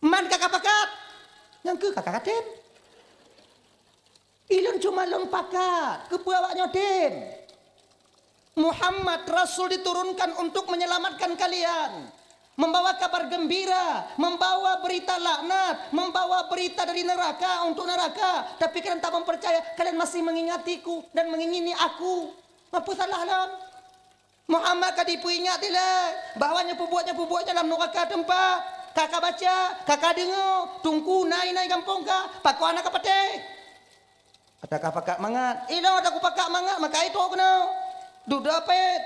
"Man ka ka pakat?" "Nyang keuh ka ka tem." "Ilôn cuma lôn pakat, keupeue awak nyoe tem?" Muhammad, Rasul diturunkan untuk menyelamatkan kalian. Membawa kabar gembira, membawa berita laknat, membawa berita dari neraka untuk neraka. Tapi kalian tak mempercaya, kalian masih mengingatiku dan mengingini aku. Apa salah lom? Muhammad ka dipeuingat dilée bahwa nyoe peubuet, nyoe peubuet dalam nuraka teumpat. Ka ka baca, ka ka deungoe, teungku nai-nai gampông ka, pakon hana ka patéh. Atawa ka pakat mangat, ilôn atawa ku pakat mangat, maka itu keunoe. Dudoe pet.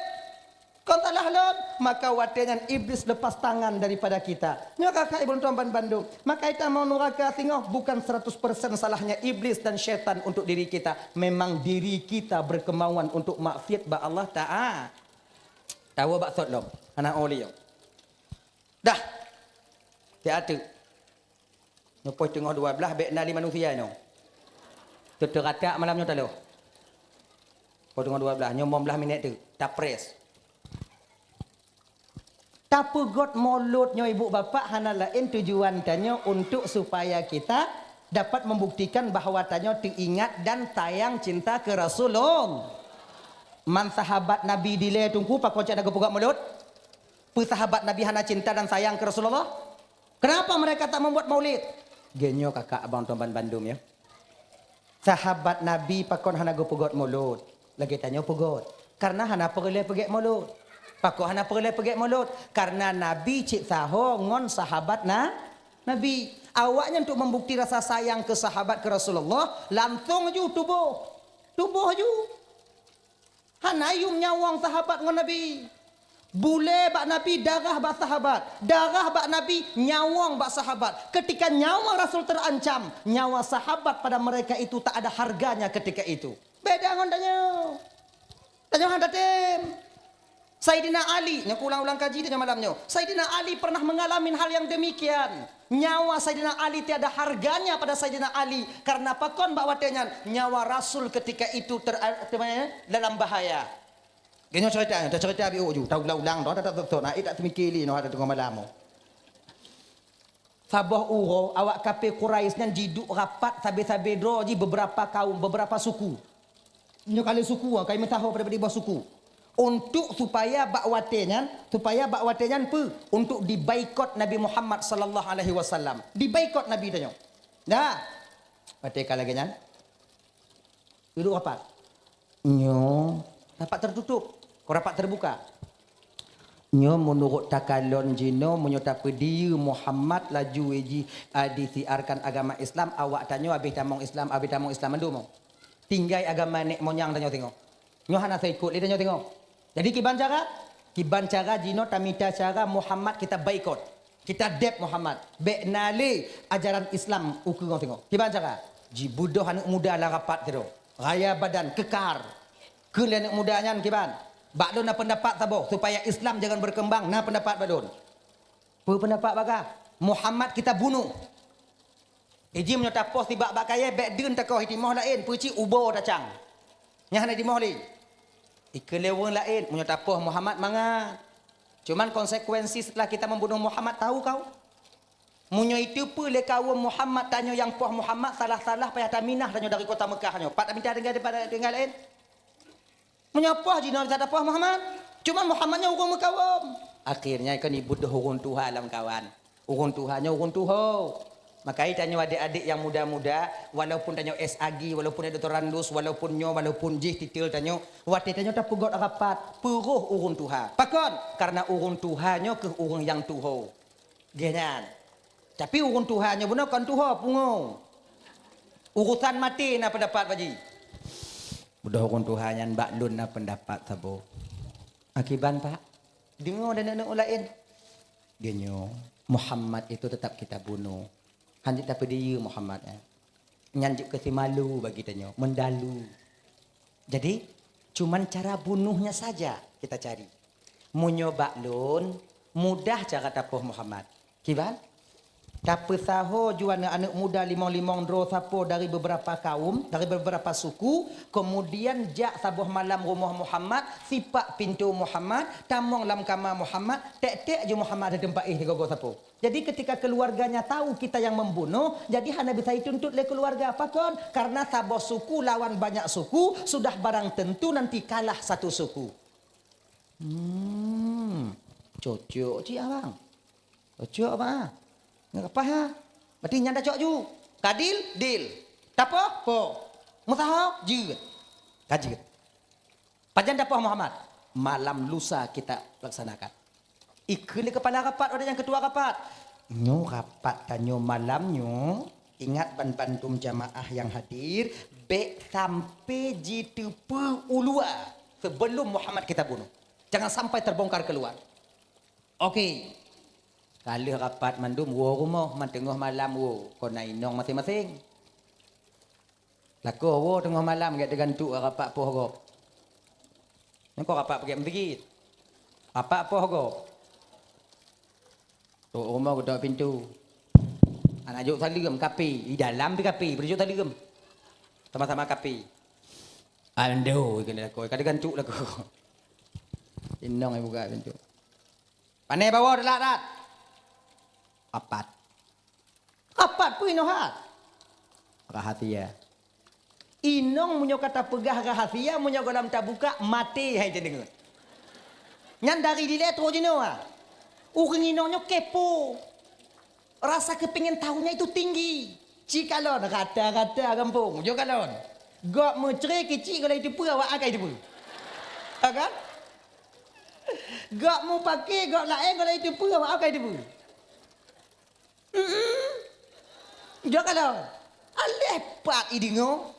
Kon salah lôn, maka watée nyan Iblis lepas tangan daripada kita. Nyoe ka kha ibu tuan ban bandum. Maka ita mau nuraka singoh bukan seratus persen salahnya Iblis dan syaitan untuk diri kita. Memang diri kita berkemauan untuk maksiat bak Allah Taala. Tahu bak sot lom, hana oli. Dah. Tiap tu. Nyoe poh teungoh dua belas bék na lé manusia nyoe. Teuteuratak malam nyoe taloh. Poh teungoh dua belas, nyoe lima belas minit tu. Tapres. Tapeugöt mulod nyoe ibu bapak hana laén tujuan tanyoe untuk supaya kita dapat membuktikan bahwa tanyoe teuingat dan sayang cinta ke Rasulullah. Man sahabat Nabi dilée teungku pakon cit hana geupeugöt mulod? Peue sahabat Nabi hana cinta dan sayang ke Rasulullah? Kenapa mereka tak membuat maulid? Geunyoe kakak abang tuan ban bandum ya. Sahabat Nabi pakon hana geupeugöt mulod? Lagée tanyoe peugöt. Karena hana peureulée peugét mulod. Pakon hana peureulée peugét mulod? Karena Nabi cit saho ngon sahabat na Nabi. Awaknyan untuk membukti rasa sayang ke sahabat ke Rasulullah, langsung ju tuboh. Tuboh ju. Hana yum nyawöng sahabat ngon Nabi. Bulée bak Nabi, darah bak sahabat. Darah bak Nabi, nyawöng bak sahabat. Ketika nyawa Rasul terancam, nyawa sahabat pada mereka itu tak ada harganya ketika itu. Beda ngon tanyoe. Tanyoe hana tem. Saidina Ali, nyoe kuulang-ulang kaji tanyoe malam nyoe. Saidina Ali pernah mengalami hal yang demikian. Nyawa Saidina Ali tiada harganya pada Saidina Ali. Karena pakon bak watée nyan nyawa Rasul ketika itu ter, ter, dalam bahaya. Geunyoe cerita, cerita biôh ju, taulang-ulang dah, dah, dah, dah, nah, eh, tak teumikir lé, noh, ada tengah malam. Saboh uroe awak kafé Quraisy nyan jiduek rapat sabe-sabe droe jih beberapa kaum, beberapa suku. Nyoe kali suku, ah, kai meusaho pada boh suku. Untuk supaya bak watée nyan, supaya bak watée nyan peue? Untuk dibaikot Nabi Muhammad sallallahu alaihi wasallam. Dibaikot Nabi tanyoe. Dah. Watée ka lagée nyan. Duek rapat. Nyoe rapat tertutup, kon rapat terbuka. Nyoe meunurot takalon jinoe, meunyoe tapeudiyeu Muhammad laju jih, a, disiarkan agama Islam, awak tanyoe habéh tamong Islam, habéh tamong Islam mandum. Tinggai agama nek monyang tanyoe singoh. Nyoe hana seuikot lé tanyoe singoh. Jadi kiban cara? Kiban cara jinoe tamita cara Muhammad kita baikot. Kita deb Muhammad, bék na lé ajaran Islam ukeue ngon singoh. Kiban cara? Jibeudôh aneuëk muda lam rapat sidroe. Raya badan, keukar. Keu lé aneuëk muda nyan kiban? Bak lôn na peundapat saboh, supaya Islam jangan berkembang, na peundapat bak lôn. Peue peundapat bagah? Muhammad kita bunuh. Iji meunyoe tapoh sibak bak kayée, bék deun takoh i timoh laén, peucit ubo tacang. Nyan hana timoh lé. Ikeue lé ureuëng laén, meunyoe tapoh Muhammad mangat. Cuman konsekuensi setelah kita membunuh Muhammad, tahu kau? Meunyoe iteupeue lé kawöm Muhammad tanyoe nyang poh Muhammad, salah-salah payah taminah tanyoe dari kota Mekah nyoe. Pat tamita tinggai daripada tinggai laén? Meunyoe poh jinoe bisa tapoh Muhammad. Cuman Muhammad nyoe ureuëng meukawöm. Akhirnya kan ibeudôh ureuëng tuha lam kawan. Ureuëng tuha nyoe ureuëng tuho. Maka tanyoe adék-adék nyang muda-muda, walaupun tanyoe S A G, walaupun doktorandus, walaupun nyoe, walaupun jih titel tanyoe, watée tanyoe tapeugöt rapat, peuroh ureuëng tuha. Pakon? Karena ureuëng tuha nyoe keuh ureuëng nyang tuho. Geuhnyan. Tapi ureuëng tuha nyoe bunoe kon tuho, pungo. Urusan maté na peundapat bak jih. Beudôh ureuëng tuha nyan bak lôn na peundapat saboh. Akiban, Pak, deungoe dan aneuëk laén. Geunyoe, Muhammad itu tetap kita bunuh. Hana tapeudiyeu Muhammad, eh. Nyan jeuet keu simalu bagi tanyoe, meudalu. Jadi, cuman cara bunuhnya saja kita cari. Meunyoe bak lôn, mudah cara tapoh Muhammad. Kiban? Tapeusaho ju aneuëk-aneuëk muda limong-limong droe sapo dari beberapa kaum, dari beberapa suku, kemudian jak saboh malam rumoh Muhammad, sipak pintoe Muhammad, tamong lam kama Muhammad, tek-tek ju Muhammad di teumpat éh sigogo sapo. Jadi ketika keluarganya tahu kita yang membunuh, jadi hana bisa dituntut lé keluarga. Pakon? Karena saboh suku lawan banyak suku, sudah barang tentu nanti kalah satu suku. Hmm, cocok cit abang. Cocok abang. Nggak apa ha? Berarti nyan dah cok ju. Kadil, dil. Tapo? Po. Meusaho? Jeuet. Ka jeuet. Pajan dapoh Muhammad? Malam lusa kita laksanakan. Ikheun lé kepala rapat, ada nyang ketua rapat. Nyoe rapat tanyoe malam nyoe, ingat ban bandum jamaah nyang hadir, bèk sampai jiteupeu u luwa sebelum Muhammad kita bunuh. Jangan sampai terbongkar keluar. Oke. Ka lheueh rapat mandum, woe rumoh, man teungoh malam woe, kon na inong maséng-maséng. Lakoe woe teungoh malam, gèt teugantuk rapat poh gob. Nyan kon rapat peugèt meuseujid. Rapat poh gob. Trok rumoh geutok pintoe. Hana jok saleuem, kape. Di dalam pih kape, beu jok saleuem. Sama-sama kape. Ando, keuneuk lakoe, ka teugantuk lakoe. Inong buka pintoe. Pane bawoe teulat that. Apat. Apat peue inoe that? Rahasia. Inong meunyoe ka tapeugah rahasia, meunyoe gohlom tabuka, maté hai teudeungoe. Nyan dari dilèe trok jinoe, ha. Ureueng inong nyoe kepo. Rasa kepingin tahunya itu tinggi. Cikalon rata-rata gampông, jo kalon. Gob meucre keucik gohlom jiteupeue, awak akai teupeue. Ha kan? Gob mupake, gob laén gohlom jiteupeue, awak akai teupeue. Mm-mm. Jo kalon. Aléh pat ideungoe.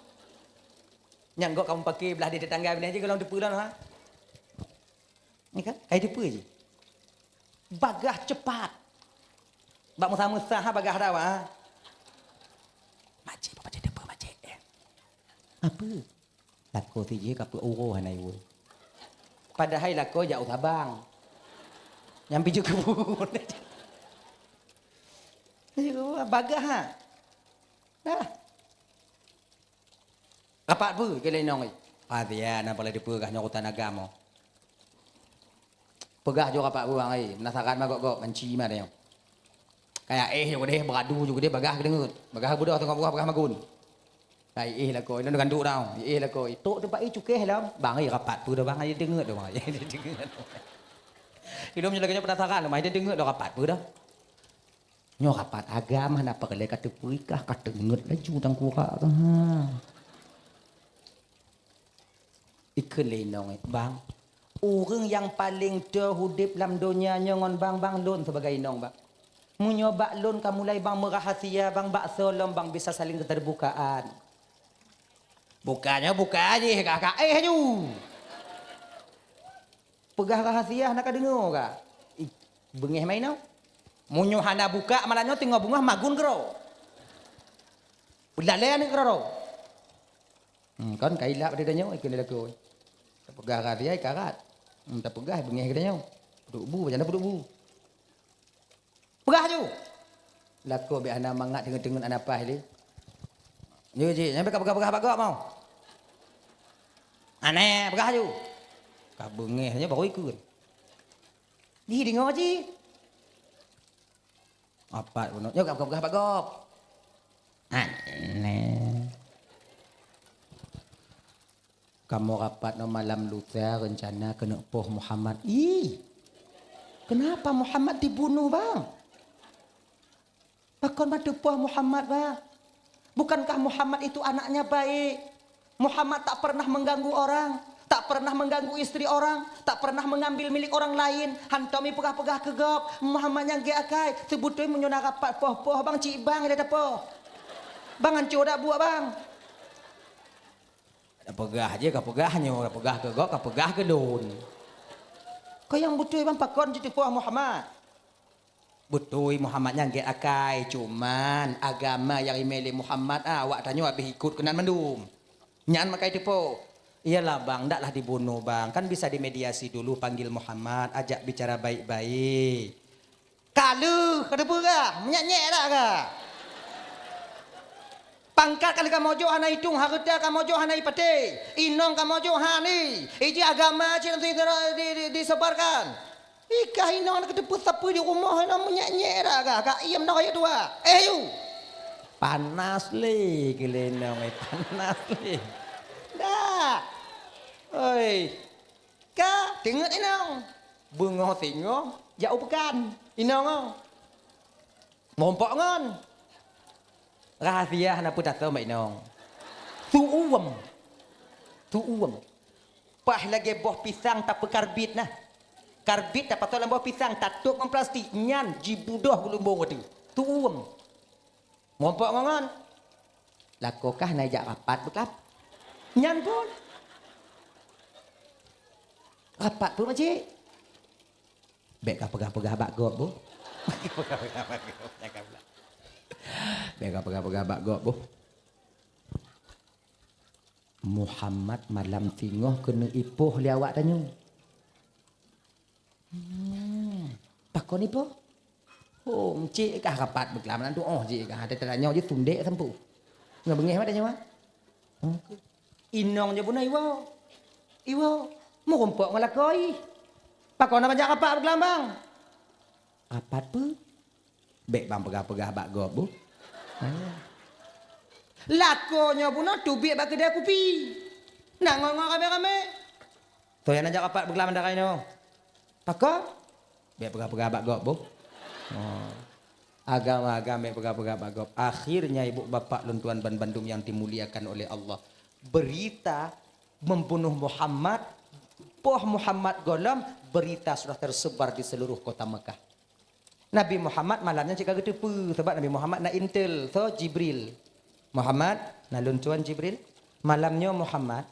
Nyang gob ka mupake blah di tetangga binéh jih gohlom teupeue lom, ha. Ni kan? Kai teupeue jih. Bagah cepat. Bak meusa-meusa ha bagah dawa. Macet, apa macet, apa macet, eh? Apa? Lakoe sijih ka peuet uroe hana iwoe. Padahai lakoe jak u Sabang. Nyang pijôh kebun. Bagah ha. Nah. Rapat peue keu lé inong, eh? Adia na pala dipeugah nyoe urusan agama. Peugah ju rapat peue bang, eh? Penasaran ma gob-gob, manci ma tanyoe. Kaya éh ju keudeh, beuradu ju keudeh, bagah keudeungeut. Bagah beudôh teungoh peugah, bagah magun. Kai éh lakoe, ilôn ganduk dong. Éh lakoe, tok teumpat éh cukéh lom. Bang, eh, rapat peue dah bang, ai deungeut dah bang. Ai deungeut. Ilôn meunyoe lagèe nyoe penasaran, mai deungeut dah rapat peue dah. Nyoe rapat agam hana peureulèe ka teupeurikah, ka teungeut laju tangkurak ka. Ha. Ikheun lé inong, eh, "Bang, ureueng nyang paleng toe udép lam donya nyoe ngon bang, bang lôn sibagai inong, bang. Meunyoe bak lôn ka mulai bang meurahasia, bang, bak soe lom bang bisa saléng teubukaan." Bukannya buka jih, ka, ka éh ju. Peugah rahasia hana ka deungoe ka. Ih, beungéh ma inong. Meunyoe hana buka malam nyoe teungoh beungoh magun keudroe. Peulalé aneuk keudroe. Hmm, kon ka ilap di tanyoe, ikheun lé lakoe. Tapeugah rahasia ikarat. Hmm, tapeugah beungéh keu tanyoe. Peuduek bu, macam mana peuduek bu? Peugah ju. Lakoe bèk hana mangat, teungeut-teungeut hana paih lé. Nyoe jih, nyan bèk ka peugah-peugah bak gob mau. Aneh, peugah ju. Ka beungéh nyoe baru ikheun. Jih deungoe jih. Apat bunoe, nyoe ka peugah-peugah bak gob. Aneh. Kamoe rapat nyoe malam lusa reuncana keuneuk poh Muhammad. Ih, kenapa Muhammad dibunuh, bang? Pakon ma teupoh Muhammad, bang? Bukankah Muhammad itu anaknya baik? Muhammad tak pernah mengganggu orang, tak pernah mengganggu istri orang, tak pernah mengambil milik orang lain. Hantom ipeugah-peugah keu gob, Muhammad nyang gèt akai. Seubeutôi meunyoe na rapat poh-poh, bang, cit bang ilèe tapoh. Bang, hanco dak buet, bang? Ka peugah jih, ka peugah nyoe, ka peugah keu gob, ka peugah keu lôn. Keu nyang beutôi bang pakon jiteupeue Muhammad? Beutôi Muhammad nyan gèt akai, cuman agama nyang imè lé Muhammad, ah, awak tanyoe habéh ikot keunan mandum. Nyan makajih teupeue. Iyalah bang, ndaklah dibunuh bang. Kan bisa dimediasi dulu, panggil Muhammad, ajak bicara baik-baik. Ka lheueh, ka teupeugah, meunyak-nyak dak ka? Pangkat ka lheueh kamoe jok hana itong, hareuta kamoe jok hana ipatéh, inong kamoe jok hana, ijih agama cit di, di, di, disebarkan. Ikah inong ka teupeue sapeue di rumoh, inong meunyak-nyak dak ka? Ka iem dak kayèe tuha. Eh, yu! Panas lé keu lé inong, eh, panas lé. Dak. Oi. Ka teungeut inong. Beungoh singoh jak u peukan. Inong, oh. Mumpok ngon. Rahasia hana peue tatem bak inong. Su uem. Su uem. Paih lagée boh pisang tapeukarbit nah. Karbit tapasoe lam boh pisang, tatôb ngon plastik, nyan jibudoh geulumbong watée. Tuem. Meurumpok ngon ngon. Lakoe kah na jak rapat beuklam. Nyan pun. Rapat pun macam. Bék ka peugah-peugah bak gob boh. Bék ka peugah-peugah bak gob boh. Muhammad malam singoh keuneuk ipoh lé awak tanyoe. Hmm. Pakon ipoh? Oh, cit kah rapat beuklam nan tu. Oh, cit kah. Teutanyoe jih tundek sampue. Ngon beungéh mata nyoe. Hmm. Inong jih bunoe iwoe. Iwoe. Meurumpok ngon lakoe. Pakon na bajak rapat beuklam bang? Rapat peue? Bék bang peugah-peugah bak gob boh. Lakoe nyoe bunoe teubiet bak keudè kupi. Na ngon-ngon ramé-ramé. Toh nyang na jak rapat beuklam darai nyoe. Pakon? Bék peugah-peugah bak gob boh. Oh. Agam-agam bék peugah-peugah bak gob. Akhirnya ibu bapak lôn tuan ban bandum yang dimuliakan oleh Allah. Berita membunuh Muhammad, poh Muhammad gohlom, berita sudah tersebar di seluruh kota Mekah. Nabi Muhammad malam nyan cit ka geuteupeue, sabab Nabi Muhammad na intel, soe? Jibril. "Muhammad, na lôn tuan Jibril. Malam nyoe Muhammad,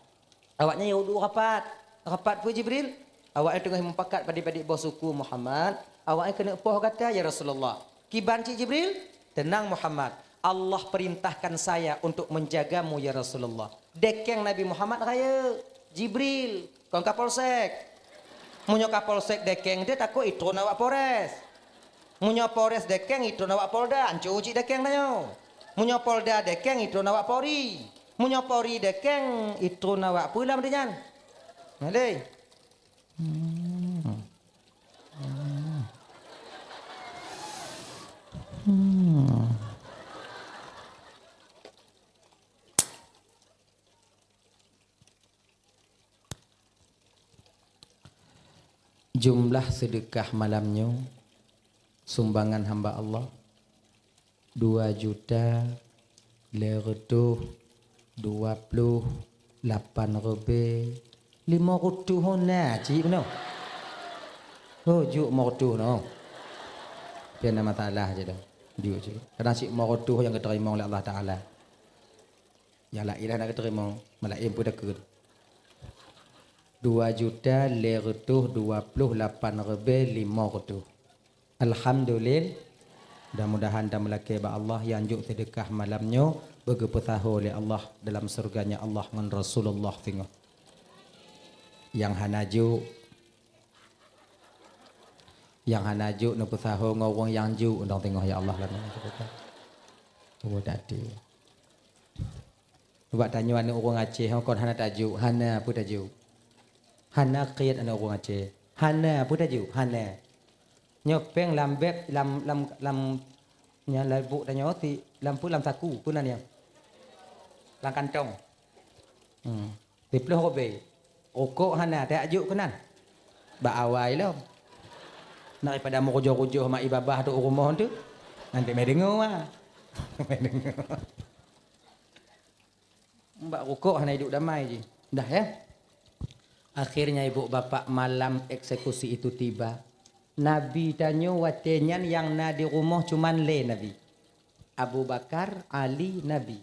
awaknyan yue duek rapat." "Rapat peue Jibril?" "Awaknyan teungoh mupakat padit-padit boh suku Muhammad, awaknyan keuneuk poh gata ya Rasulullah." "Kiban cit Jibril?" "Teunang Muhammad, Allah perintahkan saya untuk menjagamu ya Rasulullah." Dekeng Nabi Muhammad rayeuk, Jibril, kon Kapolsek. Meunyoe Kapolsek dekeng teuh takot itron awak Polres. Meunyoe Polres dekeng itron awak Polda, anco cit dekeng tanyoe. Meunyoe Polda dekeng itron awak Polri. Meunyoe Polri dekeng itron awak peue lam nyan? Malée. Hmm. Hmm. Hmm. Jumlah seudeukah malam nyoe, sumbangan hamba Allah, dua juta lhèe reutôh dua ploh lapan ribèe limong reutôh na cit bunoe. Oh, jok limong reutôh noh. Pian na masalah cit dah. Jok cit. Kadang cit limong reutôh nyang geuteurimong lé Allah Taala. Nyang laén hana geuteurimong, malaén peue takheun. Dua juta lhèe reutôh dua ploh lapan ribèe limong reutôh. Alhamdulil-, mudah-mudahan tameulakèe bak Allah nyang jok seudeukah malam nyoe beugeupeusaho lé Allah dalam syurga-Nya Allah ngon Rasulullah singoh. Nyang hana jok, nyang hana jok neupeusaho ngon ureueng nyang jok, undang singoh ya Allah lam syurga. Oh, dati. Bak tanyoe aneuk ureueng Aceh, kon hana tajok, hana peue tajok. Hana kiet aneuk ureueng Aceh. Hana peue tajok, hana. Nyoe péng lam bèk, lam, lam, lam, nyan lam buk tanyoe, si, lam peue, lam saku, peue nan nyan? Lam kantong. Hmm. Siploh ribèe. Rukok hana, tajok keunan. Bak awai lom. Daripada meurujoh-rujoh mak i babah tu u rumoh tu. Nanti meh deungoe, ah. Meh deungoe. Bak rukok hana iduek damai jih. Dah, ya? Akhirnya, ibu bapak, malam eksekusi itu tiba. Nabi tanyoe watèe nyan nyang na di rumoh cuman lé Nabi. Abu Bakar, Ali, Nabi.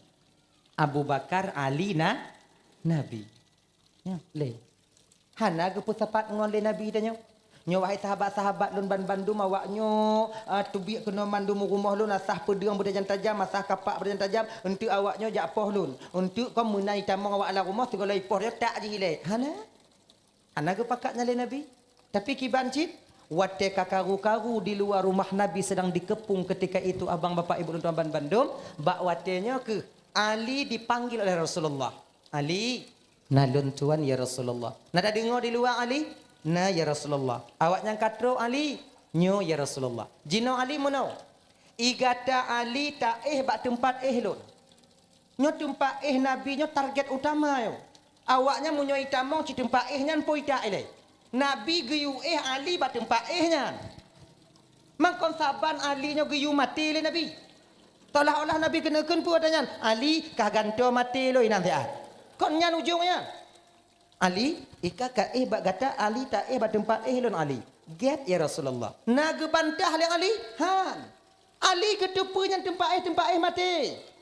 Abu Bakar, Ali, na-, Nabi. Nyan, lé. Hana geupeusapat ngon lé Nabi tanyoe. Nyoe, wahai sahabat-sahabat lôn banmandum, awaknyoe, ah, teubiet keunoe mandum u rumoh lôn, asah peudeueng beutajam-tajam, asah kapak beutajam-tajam, eunteuk awaknyoe jak poh lôn. Eunteuk kon meunan itamong awak lam rumoh, sigohlom ipoh lé, tak jih ilèe. Hana. Hana geupakat nyan lé Nabi. Tapi kiban cit, watèe ka karu-karu di luwa rumoh Nabi sedang dikepung ketika itu, abang, bapak, ibu, lôn tuan banmandum, bak watèe nyoe keuh Ali dipanggil oleh Rasulullah. Ali, "Na lôn tuan, ya Rasulullah." Na tadeungoe di luwa, "Ali?" "Na, ya Rasulullah." Awaknyan ka trok, "Ali?" "Nyoe, ya Rasulullah." Jinoe Ali meunoe, "I gata Ali taéh bak teumpat éh lôn. Nyoe teumpat éh Nabi nyoe target utama nyoe. Awaknyan meunyoe itamong cit teumpat éh nyan pih itak ilèe." Nabi geuyue éh Ali bak teumpat éh nyan. Mangkon saban Ali nyoe geuyue maté lé Nabi. Seolah-olah Nabi keuneuk kheun peue ata nyan, "Ali, kah gantoe maté lôn inan siat." Kon nyan ujong nyan. Ali, ika ka éh bak gata, Ali ta éh bak teumpat éh lôn, Ali. Gét, ya Rasulullah. Na geubantah lé Ali? Han. Ali geuteupeue nyan teumpat éh, teumpat éh maté.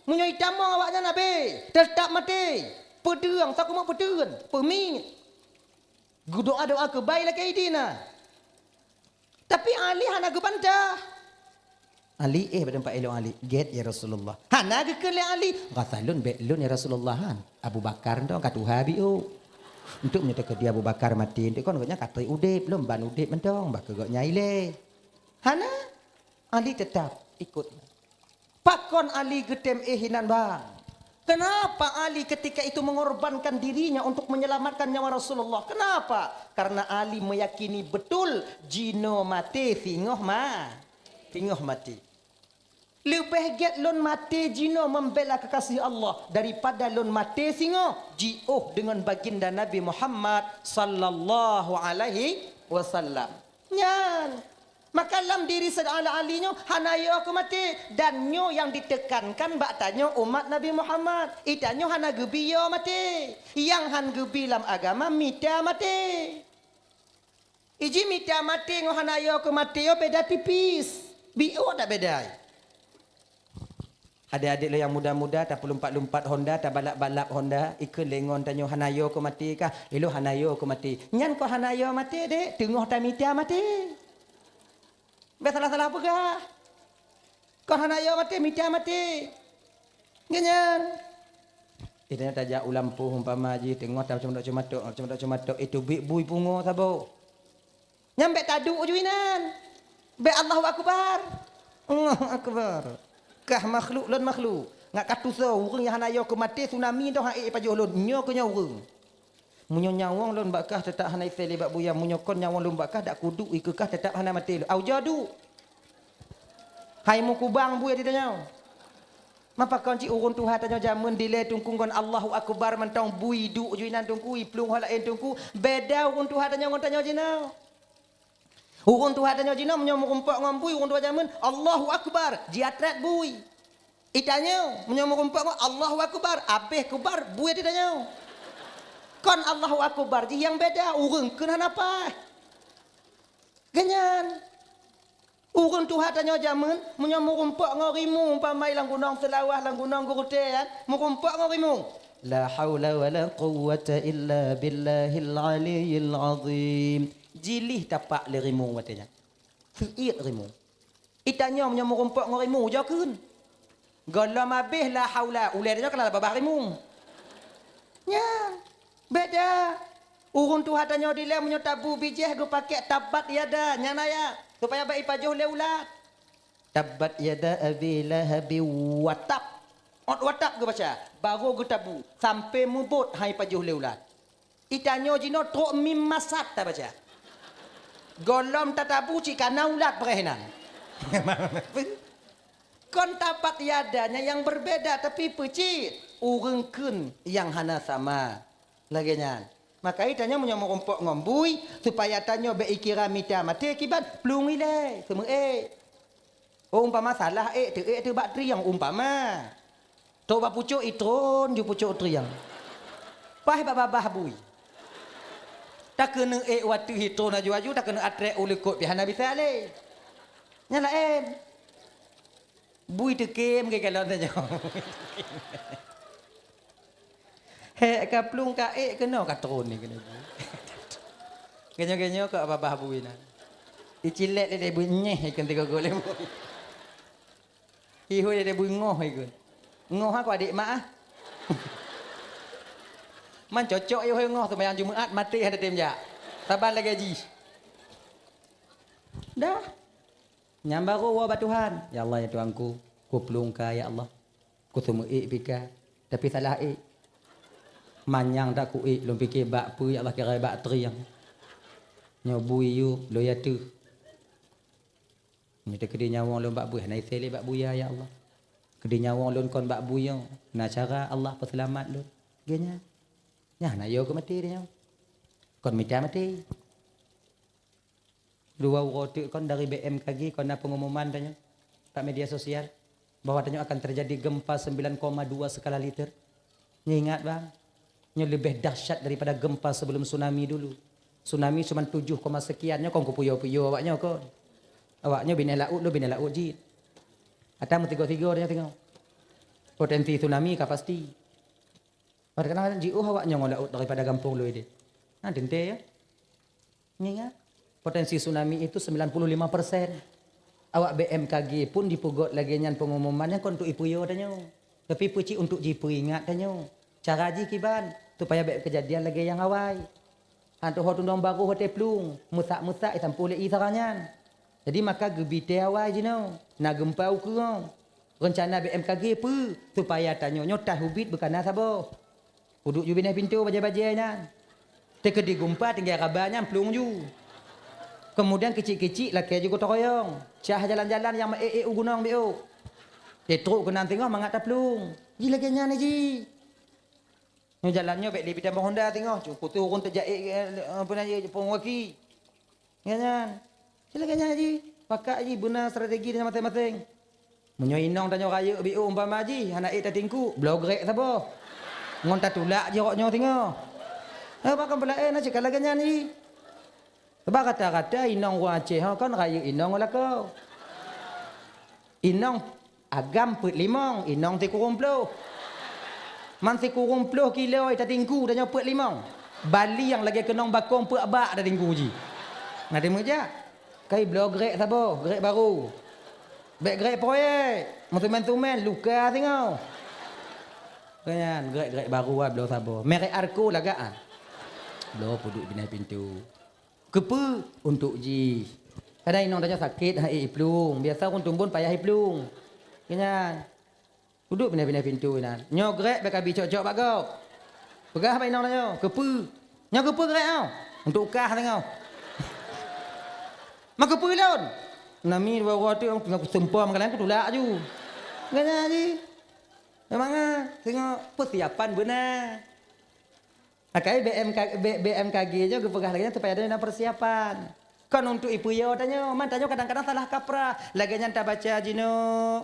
Meunyoe itamong awaknyan abéh, teutap maté. Peudeueng, sakumok peuteuen, peumiet. Geudoa-doa keubai lakée idin na. Tapi Ali hana geubantah. Ali éh bak teumpat éh lôn, Ali. Gét, ya Rasulullah. Hana geukheun lé Ali. Rasa lôn bék lôn, ya Rasulullah, han. Abu Bakar nyoe ka tuha biôh. Untuk meunyoe teukeudi Abu Bakar maté, untuk kon gobnyan ka trép udép, lom ban udép mantong, bah keu gobnyan ilée. Hana. Ali teutap ikot. Pakon Ali geutém éh inan, bang? Kenapa Ali ketika itu mengorbankan dirinya untuk menyelamatkan nyawa Rasulullah? Kenapa? Karena Ali meyakini betul jinoe maté singoh ma-, singoh maté. Leubeh gét lôn maté jinoe membela kekasih Allah daripada lôn maté singoh jiôh deungon baginda Nabi Muhammad sallallahu alaihi wasallam. Nyan. Maka lam diri Saidina Ali nyoe hana yo keu maté, dan nyoe nyang ditekankan bak tanyoe umat Nabi Muhammad. Itanyoe hana geubi yo maté. Nyang han geubi lam agama mita maté. Iji mita maté ngon hana yo keu maté yo beda tipis. Biôh dak beda. Adik-adik lôn nyang muda-muda, tapeulumpat-lumpat Honda, tabalap-balap Honda, ikheun lé ngon tanyoe hana yo keu maté kah? Ilôn hana yo keu maté. Nyan kon hana yo maté, dek, teungoh tamita maté. Bék salah-salah peugah. Kon hana yo maté, mita maté. Nyan. Eh, tanyoe tajak u lampôh umpama jih, teungoh tacumatok-cumatok, cumatok-cumatok, itu bui pungo saboh. Nyan bék taduek ju inan. Bék Allahu Akbar. Allahu Akbar. Kah makhluk lôn makhluk. Ngat ka tusoe ureuëng nyang hana yo keu maté tsunami toh han ék pajoh lôn. Nyoe keu nyoe ureuëng. Meunyoe nyawöng lôn bak kah teutap hana isé lé bak buya. Meunyoe kon nyawöng lôn bak kah dak kuduek ikeu kah teutap hana maté lôn. Au jadu. Hai meukubang bui di tanyoe. Mapa kon cit ureuëng tuha tanyoe jameun dilée teungku ngon Allahu Akbar mantong bui duek ju inan teungku, iplueng ho laén teungku. Beda ureuëng tuha tanyoe ngon tanyoe jinoe. Ureuëng tuha tanyoe jinoe meunyoe meurumpok ngon bui ureuëng tuha jameun, Allahu Akbar, jiatrét bui. Itanyoe meunyoe meurumpok ngon Allahu Akbar, abéh kubar bui di tanyoe. Kon Allahu Akbar jih nyang beda, ureuëng kheun hana paih. Ganyan. Ureuëng tuha tanyoe jameun meunyoe meurumpok ngon rimueng umpama lam gunong Seulawah, lam gunong Geurutée nyan, meurumpok ngon rimueng. La haula wala quwwata illa billahil aliyyil azim. Jilih tapak lé rimueng watée nyan. Seuiet rimueng. Itanyoe meunyoe meurumpok ngon rimueng ujoe kheun. Gohlom abéh la haula, ulée tanyoe keunan babah rimueng. Nyan, beda. Ureuëng tuha tanyoe dilée meunyoe tabu bijéh geupakée tabbat yada, nyan ayat, supaya bék ipajoh lé ulat. Tabbat yada abi lahabi wa tab. Ot wa tab geubaca, barô geutabu, sampoe mubot han ipajoh lé ulat. Itanyoe jinoe trok mim masat tabaca. Gohlom tatabu cit kana ulat peureh inan. Kon tabbat yada nyan nyang berbeda, tapi peucit ureuëng kheun nyang hana sama. Lagée nyan. Maka itanyoe meunyoe meurumpok ngon bui, supaya tanyoe bék ikira mita maté kiban, plueng ilée, seumeuék. Oh, umpama salah ék, teuék teuh bak trieng, umpama. Trok bak pucok itron ju pucok trieng. Paih bak babah bui. Takeuneuk ék wateuh itron aju-aju, takeuneuk atrek u likot pih hana bisa lé. Nyan laén. Bui teukem ke kalon tanyoe. Hék ka plueng ka ék keunoe ka tron ni keunoe. Ganyoe-ganyoe ka babah bui na. Icilek lé bui nyeh ikon tiga gol lé bui. Ihôi lé bui ngoh ikon. Ngoh aku adik mak ah. Man cocok ihôi ngoh seumayang Jumaat maté hana tem jak. Saban lagée jih. Dah. Nyan barô woe bak Tuhan, "Ya Allah, ya Tuhanku, kuplueng ka, ya Allah. Kuteumeuék pih ka, tapi salah ék. Manyang that kuék, lôn pike bak peue, ya Allah, kira bak trieng. Nyoe bui yue, lôn yue teuh. Nyoe teukeudi nyawöng lôn bak bui, hana isé lé bak buya, ya Allah. Keudi nyawöng lôn kon bak bui nyoe, na cara Allah peuseulamat lôn." Geuh nyan. Nyan na yo keu maté nyoe. Kon mita maté. Dua uroe teuk kon dari B M K G kon na pengumuman tanyoe bak media sosial bahwa tanyoe akan terjadi gempa sembilan koma dua skala Richter. Nyoe ingat bang, Nyoe leubeh dahsyat daripada gempa sebelum tsunami dulu. Tsunami cuma tujuh koma sekian, nyoe kon kupuyo-puyo awak nyoe kon. Awak nyoe binèh laôt, lôn binèh laôt jih. Ata meutiga-tiga nyoe tengok. Potensi tsunami ka pasti. Padahai kadang jiôh awak nyoe ngon laôt daripada gampông lôn idéh. Nah, teuntèe ya. Ingat, potensi tsunami itu sembilan puluh lima persen. Awak B M K G pun jipeugöt lagèe nyan pengumuman nyan kon untuk ipuyo tanyoe. Tapi peucit untuk jipeuingat tanyoe. Cara jih kiban, supaya bèk keujadian lagèe nyang awai. Hantom ho tunong barô watèe plueng, meusak-meusak jisampôh lé ie sara nyan. Jadi maka geubi tée awai jinoe, na geumpa ukeue. Reuncana B M K G peue? Supaya tanyoe nyoe tahu bit beukana saboh. Uduk ju binéh pintoe bajèe-bajèe nyan. Teukeudi geumpa tinggai raba nyan plueng ju. Keumudian kicik-kicik lakèe ju gotong royong. Cah jalan-jalan nyang meuék-ék u gunong biôh. Teutrok keunan singoh mangat taplueng. Jih lagèe nyan jih. Nyoe jalan nyoe bèk lé bitamong honda singoh. Cukôp teuh ureueng teujaék, eh, apa nyan, pengawaki. Nyan, nyan. Sila nyan jih. Pakat jih beuna strategi tanyoe maséng-maséng. Meunyoe inong tanyoe rayeuk biôh umpama jih, hana ék tatingkuk, bloe grék saboh. Ngon tatulak jih rot nyoe singoh. Eh, pakon peulaén na cit ka lagèe nyan jih. Sabab rata-rata inong ureueng Aceh ho kon rayeuk inong ngon lakoe. Inong agam peuet limong, inong sikureueng ploh. Man sikureueng ploh kilo tatingkuk tanyoe peuet limong. Bali nyang lagèe keunong bakong peuet bak tatingkuk jih. Na teumeujak. Kai bloe grék saboh, grék barô. Bèk grék proyek, meusumen-sumen, luka singoh. Nyan, grék-grék barô ah, bloe saboh. Merek Arco lagak ah. Bloe peuduek binéh pintoe. Keupeue? Untuk jih. Kadang inong tanyoe sakét, han ék iplueng. Biasa ureueng tumbon payah iplueng. Nyan. Uduk pinah-pinah pintoe inan. Nyoe grék bèk ka bi cok-cok bak gob. Peugah bak inong tanyoe, "Keupeue?" "Nyoe keupeue grék nyoe?" "Untuk kah tanyoe." "Ma keupeue lôn?" "Nami dua uroe teuk nyang kuseumpom meukalon kutulak aju." Gana jih. Memang ah, singoh persiapan beuna. Makajih B M K, B-, B M K G nyoe geupeugah lagèe nyan supaya droeneuh na persiapan. Kon untuk ipeuyô tanyoe, man tanyoe kadang-kadang salah kaprah. Lagèe nyan tabaca jinoe.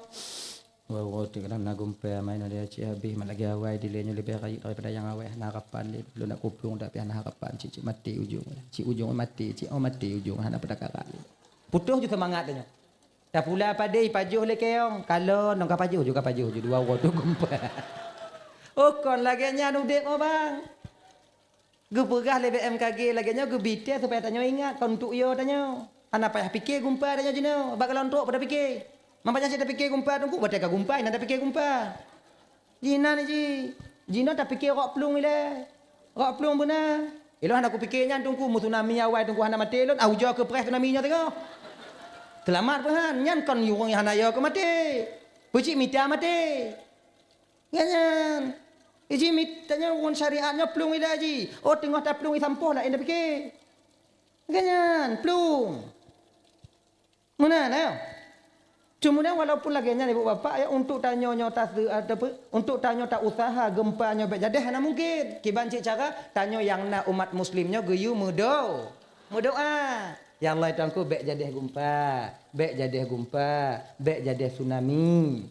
Wah, wah, kadang na gumpa, main ada cik habéh, mat lagèe awai dilèe nyoe leubeh rayeuk daripada nyang awai, hana harapan lé. Lôn nak kuplueng tapi hana harapan, cik, cik maté ujong. Cik ujong maté, cik oh maté ujong, hana peudakara lé. Putôh ju seumangat tanyoe. Tapula padé ipajoh lé kayong, kalon, nong kapajoh ju, kapajoh ju, dua uroe tu gumpa. Oh, kon lagèe nyan udép, oh, bang. Geupeugah lé B M K G lagèe nyoe, geubi tée supaya tanyoe ingat, kon untuk yo tanyoe. Hana payah pike gumpa tanyoe jinoe, bak galon trok pada pike. Man payah cit tapike gumpa teungku, watèe ka gumpa, inan tapike gumpa. Jihnyan jih. Jinoe tapike rok plueng ilèe. Rok plueng beuna. Ilôn hana kupike nyan teungku, meu tsunami awai teungku hana maté lôn, ah, ujoe keu preh tsunami nyoe teungoh. Seulamat peuhan, nyan kon ureueng nyang hana yo keu maté. Peucit mita maté. Nyan nyan. Iji mit-, tanyoe ngon syariat nyoe plueng ilèe jih. Oh, teungoh taplueng isampoh laén tapike. Nyan nyan, plueng. Meunan, eh. Keumudian, walaupun lagèe nyan, Ibu Bapak, ya, untuk tanyoe nyoe tase-, ataupun untuk tanyoe ta usaha gempa nyoe bèk jadèh, hana mungken. Kiban cit cara, tanyoe nyang na umat muslim nyoe geuyue meudo-, meudoa. "Ya Allah, Tuhanku, bèk jadèh gempa, bèk jadèh gempa, bèk jadèh tsunami."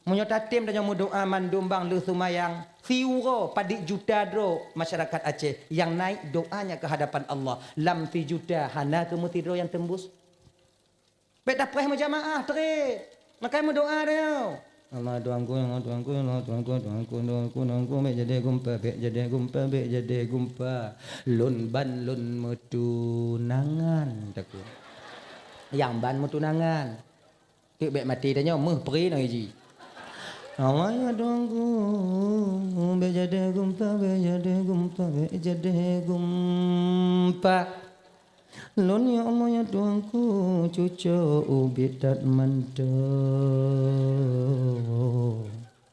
Meunyoe tatem tanyoe meudoa mandum bang lheueh seumayang, siuroe padit juta droe masyarakat Aceh nyang naik doanya ke hadapan Allah. Lam sijuta hana keu meusidroe nyang teumbus. Bèk tapreh meujamaah trép. Makajih meudoa tanyoe. Allah Tuhanku, Allah Tuhanku, Allah Tuhanku, Tuhanku, Tuhanku, Tuhanku, bèk jadèh gumpa, bèk jadèh gumpa, bèk jadèh gumpa. Lôn ban lôn meutunangan, takheun. Nyang ban meutunangan. Keu bèk maté tanyoe, meuh pri nang iji. Allah ya Tuhanku, bèk jadèh gumpa, bèk jadèh gumpa, bèk jadèh gumpa. Lôn ya Allah ya Tuhanku, cucok ubit that mantong.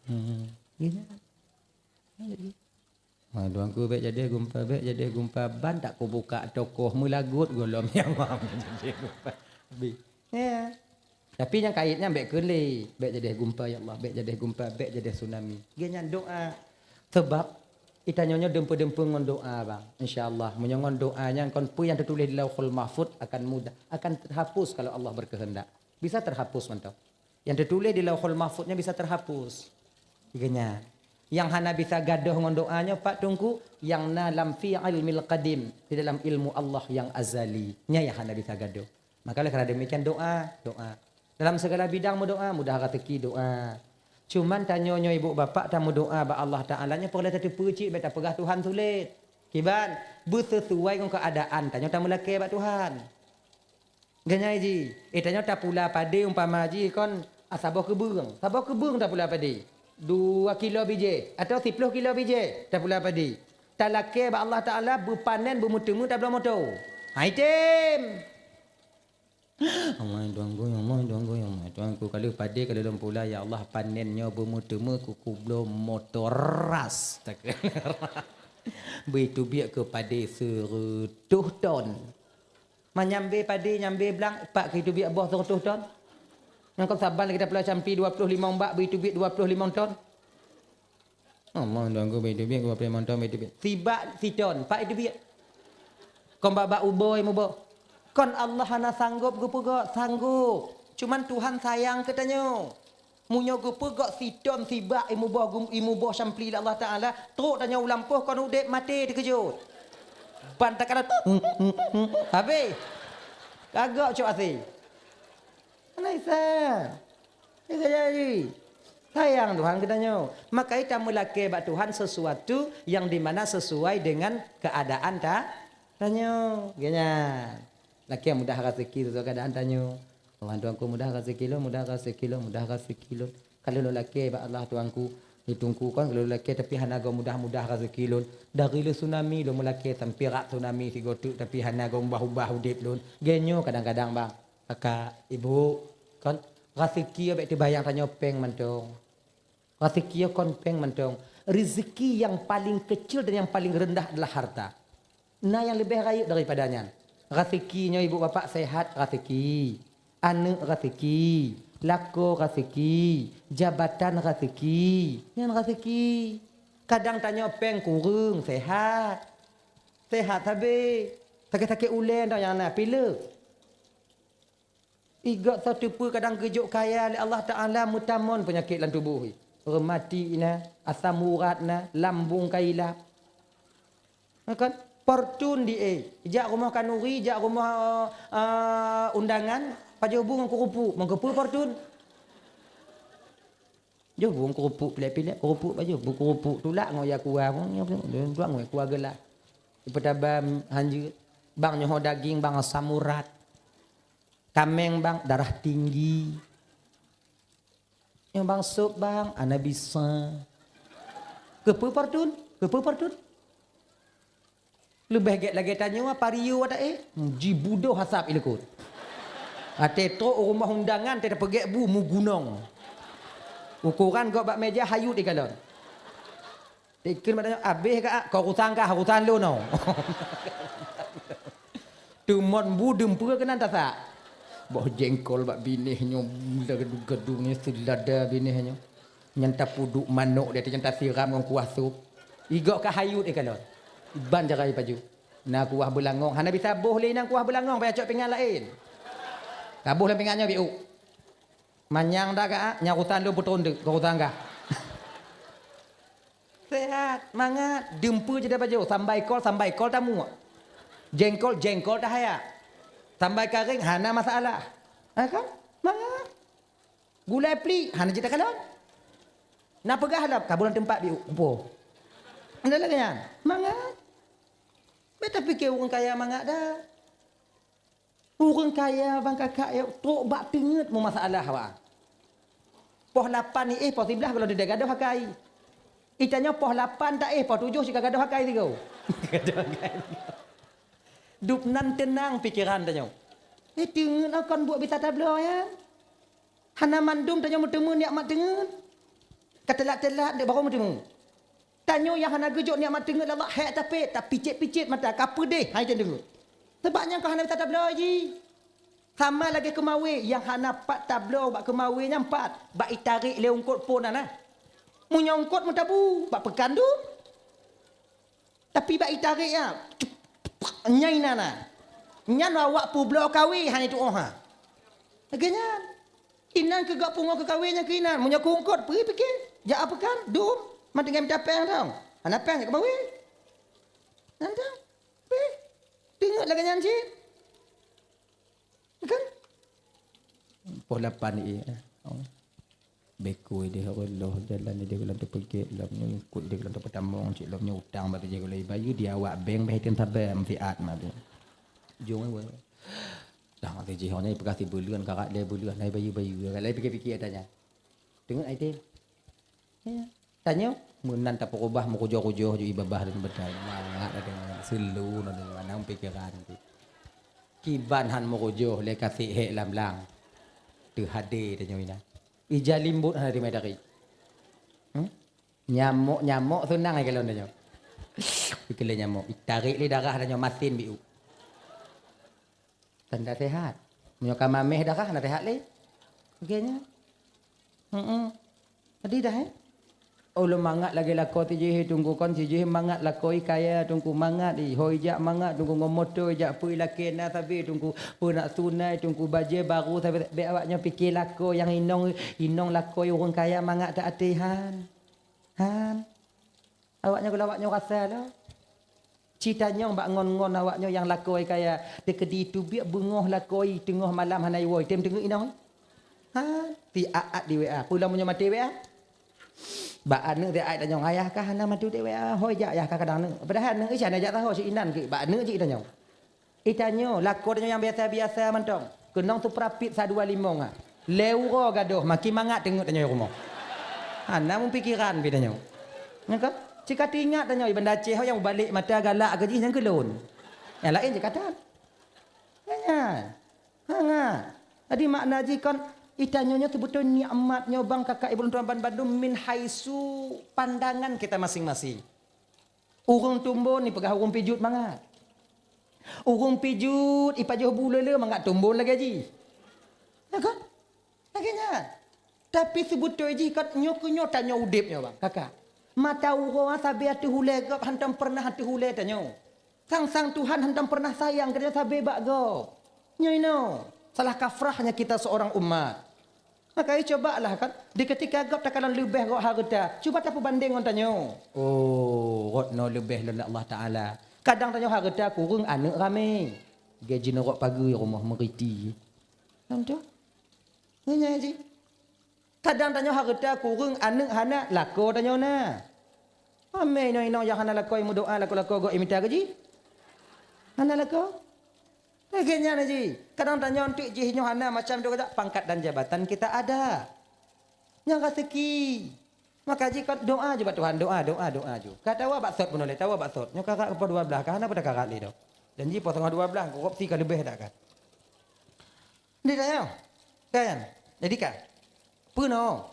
Hmm. Gitu. Hai Tuhanku, bèk jadèh gumpa, bèk jadèh gumpa, ban tak kubuka toko meulagot gohlom ya Allah, bèk jadèh gumpa. Habis. Ya. Tapi nyang kait nyan bèk keu lé, bèk jadèh gumpa ya Allah, bèk jadèh gumpa, bèk jadèh tsunami. Lagèe nyan doa. Sabab geutanyoe nyoe dumpeue-dumpeue ngon doa, bang. Insya Allah, meunyoe ngon doa nyan kon peue nyang teutuléh di Lauhul Mahfuz akan mudah, akan terhapus kalau Allah berkehendak. Bisa terhapus mantong. Nyang teutuléh di Lauhul Mahfuz nyan bisa terhapus. Lagèe nyan. Nyang hana bisa gadôh ngon doa nyoe, Pak Teungku, nyang na lam fi ilmil qadim, di dalam ilmu Allah nyang azali. Nyan nyang hana bisa gadôh. Maka oleh karena demikian doa, doa. Dalam segala bidang meudoa, mudah rezeki doa. Cuman tanyoe nyoe ibu bapak tameudoa bak Allah Taala nyoe peureulée tateupeue cit, bék tapeugah Tuhan sulet. Kiban, beusesuai ngon keuadaan tanyoe tameulakée bak Tuhan. Geunyai jih, eh, tanyoe tapula padé umpama jih kon, ah, saboh keubeueng. Saboh keubeueng tapula padé. Dua kilo bijéh atau siploh kilo bijéh tapula padé. Talakée bak Allah Taala beupanen beumeuteumé tabloe moto. Hai tem! Allah Tuhanku, ya Allah Tuhanku, ya Allah Tuhanku. Kalau padé kalau lom pula, ya Allah, panen nyoe beumeuteumé keu kubloe moto ras. Beuteubiet keu padé seureutôh ton. Manyambe padé, nyambe blang, pat keu teubiet boh seureutôh ton. Nyang kon saban lagée tapula campli dua ploh limong bak, beuiteubiet dua ploh limong ton. Allah dong geuh beuiteubiet dua ploh limong ton, beuiteubiet. Sibak siton, pat iteubiet. Kon bak-bak uboi muboh. Kon Allah hana sanggop geupeugok, sanggop. Cuman Tuhan sayang keu tanyoe. Meunyoe geupeugok siton sibak imuboh gum-, imuboh campli lé Allah Taala, trok tanyoe u lampôh kon udeb maté teukeujot. Ban takalon, habéh. Kagok cok asé. Hana bisa. Bisa jadi. Sayang Tuhan keu tanyoe. Maka ita meulakée bak Tuhan sesuatu yang di mana sesuai dengan keadaan ta-, tanyoe. Geuhnyan. Lakée mudah rezeki sesuai keadaan tanyoe. Allah Tuhanku, mudah rezeki lôn, mudah rezeki lôn, mudah rezeki lôn. Ka lôn lakée bak Allah Tuhanku, di Teungku kon ka lôn lakée, tapi hana gob mudah-mudah rezeki lôn. Dari lé tsunami lôn meulakée sampoe rot tsunami sigoe teuk, tapi hana gob ubah-ubah udeb lôn. Geuhnyoe kadang-kadang, bang, kakak, ibu, kon rezeki bék teubayang tanyoe péng mantong. Rezeki nyoe kon péng mantong. Rezeki yang paling kecil dan yang paling rendah adalah harta. Na nyang leubeh rayeuk daripada nyan. Rezeki nyoe ibu bapak sehat, rezeki. Aneuk, rezeki. Lakoe, rezeki. Jabatan, rezeki. Nyan rezeki. Kadang tanyoe péng kureueng, sehat. Sehat sabe. Sakét-sakét ulée nyoe nyang na, pileuk. Igob soe teupeue kadang geujok kaya lé Allah Taala meutamon peunyakét lam tuboh. Reumatik na, asam urat na, lambung ka ilap. Ha kan? Fortun di, eh, jak rumoh khanuri, jak rumoh, eh, undangan, pajoh bu ngon keurupuk, meukeupeu fortun. Joh bu ngon keurupuk pilek-pilek, keurupuk pajoh bu, keurupuk tulak ngon ya kuah, tulak ngon ya kuah geulah. Ipeutaba hanjeuet, bang nyoe daging, bang asam urat. Kaméng bang, darah tinggi. Nyoe bang sop bang, hana bisa. Keupeue fortun? Keupeue fortun? Leubeh gét lagée tanyoe apa riyeue watak, eh? Jibudoh asap ilikot. Até trok u rumoh undangan, té tapeugét bu mugunong. Ukoran gob bak méja hayut ikalon. Dikheun bak tanyoe, "Abéh ka, ka urusan kah, urusan lôn, oh." Teumon bu dumpeue keunan tasak. Boh jengkol bak binéh nyoe, gadu-gadu nyoe, seulada binéh nyoe. Nyan tapeuduek manok di ateueh, nyan tasiram ngon kuah sop. Igob ka hayut ikalon. Iban jarai pajoh. Na kuah beulangong, hana bisa boh lé nyan kuah beulangong, payah cok pingan laén. Ka boh lam pingan nyoe biuk. Manyang dah ka, nyan urusan lôn putron deuk, kon urusan kah. Sehat, mangat, dumpeue jeuet pajoh, sambai kol, sambai kol tamuek. Jengkol, jengkol tahayak. Sambai karéng, hana masalah. Ha kan? Mangat. Gulai plik, hana jeuet takalon. Na peugah lom, ka bu lam teumpat biuk, kumpul. Ada lagée nyan. Mangat. Bék tapike ureuëng kaya mangat dah. Ureuëng kaya bang kakak ya, trok bak teungeut meumasalah awak. Poh lapan ni, eh, poh siblaih kalau tidak gadoh akai. Itanyoe poh lapan tak, eh, poh tujoh cit ka gadoh akai sigoe. Gadoh akai. Dub nan teunang pikeran tanyoe. Eh, teungeut kon buet bisa tabloe nyan. Hana mandum tanyoe meuteumé nikmat teungeut. Ka teulat-teulat dek barô meuteumé. Tanyoe nyang hana geujok nikmat teungeut lé Allah, hék tapét, tapicét-picét mata, ka peudeh hai teungeut. Sabab nyan ka hana bisa tabloe jih. Sama lagée keumawe nyang hana pat tabloe bak keumawe nyan pat, bak itarek lé eungkot phon na. Meunyoe eungkot meutabu, bak peukan dum. Tapi bak itarek nyan, nyan inan na. Nyan awak peubloe kawé hana tuoh ha. Lagée nyan. Inan keu gak pungoh keu kawé nyan keu inan. Meunyoe keu eungkot, peue pike? Jak peukan, dum. Man tinggai mita péng dong. Hana péng jak keumawe. Nyan dong. Beh. Teungeut lagée nyan cit. Kan? Poh lapan ie. Oh. Bekui deh Allah jalan deh lam teupeuget lam nyoe, ikut deh lam teupeutamong cit lam nyoe, utang bak jih gulai bayeue di awak bank bah tem saban siat mah tu. Jong ai weh. Dah mati jih nyoe peugah sibuleuen karat lhée buleuen hai bayeue-bayeue. Lai pikir-pikir tanya. Teungeut ai tem. Ya. Tanyoe, meunan tapeureubah meukujoh-kujoh ju ié babah dan beudai. Mangat ada nyan, seulu na deungon anang pikeran tu. Kiban han meukujoh lé kasek hék lam blang. Teuhadé tanyoe inan. Ija limbot hana teumé tarék. Hmm? Nyamok-nyamok seunang ai kalon tanyoe. Ikeulé nyamok. Itarek lé darah tanyoe masin biu. Tanda sehat. Meunyoe ka mameh darah, hana sehat lé. Oke nyan. Heeh. Jadi dah, eh? Ulôn mangat lagée lakoe sijih Teungku kon sijih mangat lakoe kaya Teungku mangat i. Ho ijak mangat Teungku ngon moto ijak peue lakée na sabe Teungku peue nak sunai Teungku bajée baru sabe bék awak nyoe pike lakoe nyang inong, inong lakoe ureuëng kaya mangat ta até han. Han. Awak nyoe keulah awak nyoe rasa lah. Ci tanyong bak ngon-ngon awak nyoe nyang lakoe kaya teukeudi teubiet beungoh lakoe teungoh malam hana iwoe tem teungeut inong. Ha, ti aat di W A. Peue lom meunyoe maté W A? Bak aneuk ti aat tanyong ayah kah hana maté di W A. Hoi jak ayah kah kadang neuk. Padahai aneuk isya na jak taho si inan keu bak aneuk jih tanyong. Itanyoe, lakoe tanyoe nyang biasa-biasa mantong. Keunong suprapit sa dua limong ah. Lhée uroe gadôh, makin mangat teungeut tanyoe rumoh. Hana meupikiran pi tanyoe. Nyan kan? Cit ka teuingat tanyoe, i Banda Aceh nyang mubalek mata galak keu jih nyang keu lôn. Nyang laén cit ka tan. Nyan. Ha, nyan. Jadi makna jih kon, itanyoe nyoe seubeutôi nikmat nyoe bang kakak ibu lôn tuan ban bandum min haitsu pandangan kita masing-masing. Ureuëng tumbon ipeugah ureuëng pijut mangat. Ureuëng pijut ipajoh bu le-le mangat tumbon lagée jih. Ya kan? Lagée nyan. Tapi seubeutôi jih kan nyoe keu nyoe tanyoe udeb nyoe bang, kakak. Mata uroe sabe ateueh ulée gob hantom peureunah ateueh ulée tanyoe. Sang-sang Tuhan hantom peureunah sayang keu tanyoe sabe bak gob. Nyoe inoe, salah kafrahnya kita seorang umat. Maka, eh, cobalah kan, di ketika gob takalon leubeh gob hareuta, cuba tapeubandeng ngon tanyoe. Oh, rot noe leubeh lom lé Allah Taala. Kadang tanyoe hareuta kureueng aneuk ramé. Gaji neurok pageue rumoh meuriti. Kan tu? Nyan jih. Kadang tanyoe hareuta kureueng aneuk hana lakoe tanyoe na. Amé inong-inong nyang hana lakoe meudoa lakoe-lakoe gob imita gaji? Hana lakoe? Lagée nyan jih. Kadang tanyoe teuk jih nyoe hana macam tu kata pangkat dan jabatan kita ada. Nyang raseuki. Maka jih kan doa je bak Tuhan, doa, doa, doa je. Ka tawa bak sot peunoh lé, tawa bak sot. Nyoe karat poh dua belas, ka hana peudah karat lé doh. Dan jih poh teungoh dua belas, korupsi ka leubeh dak kan. Di tanyoe. Kan? Jadi kan? Peunoh.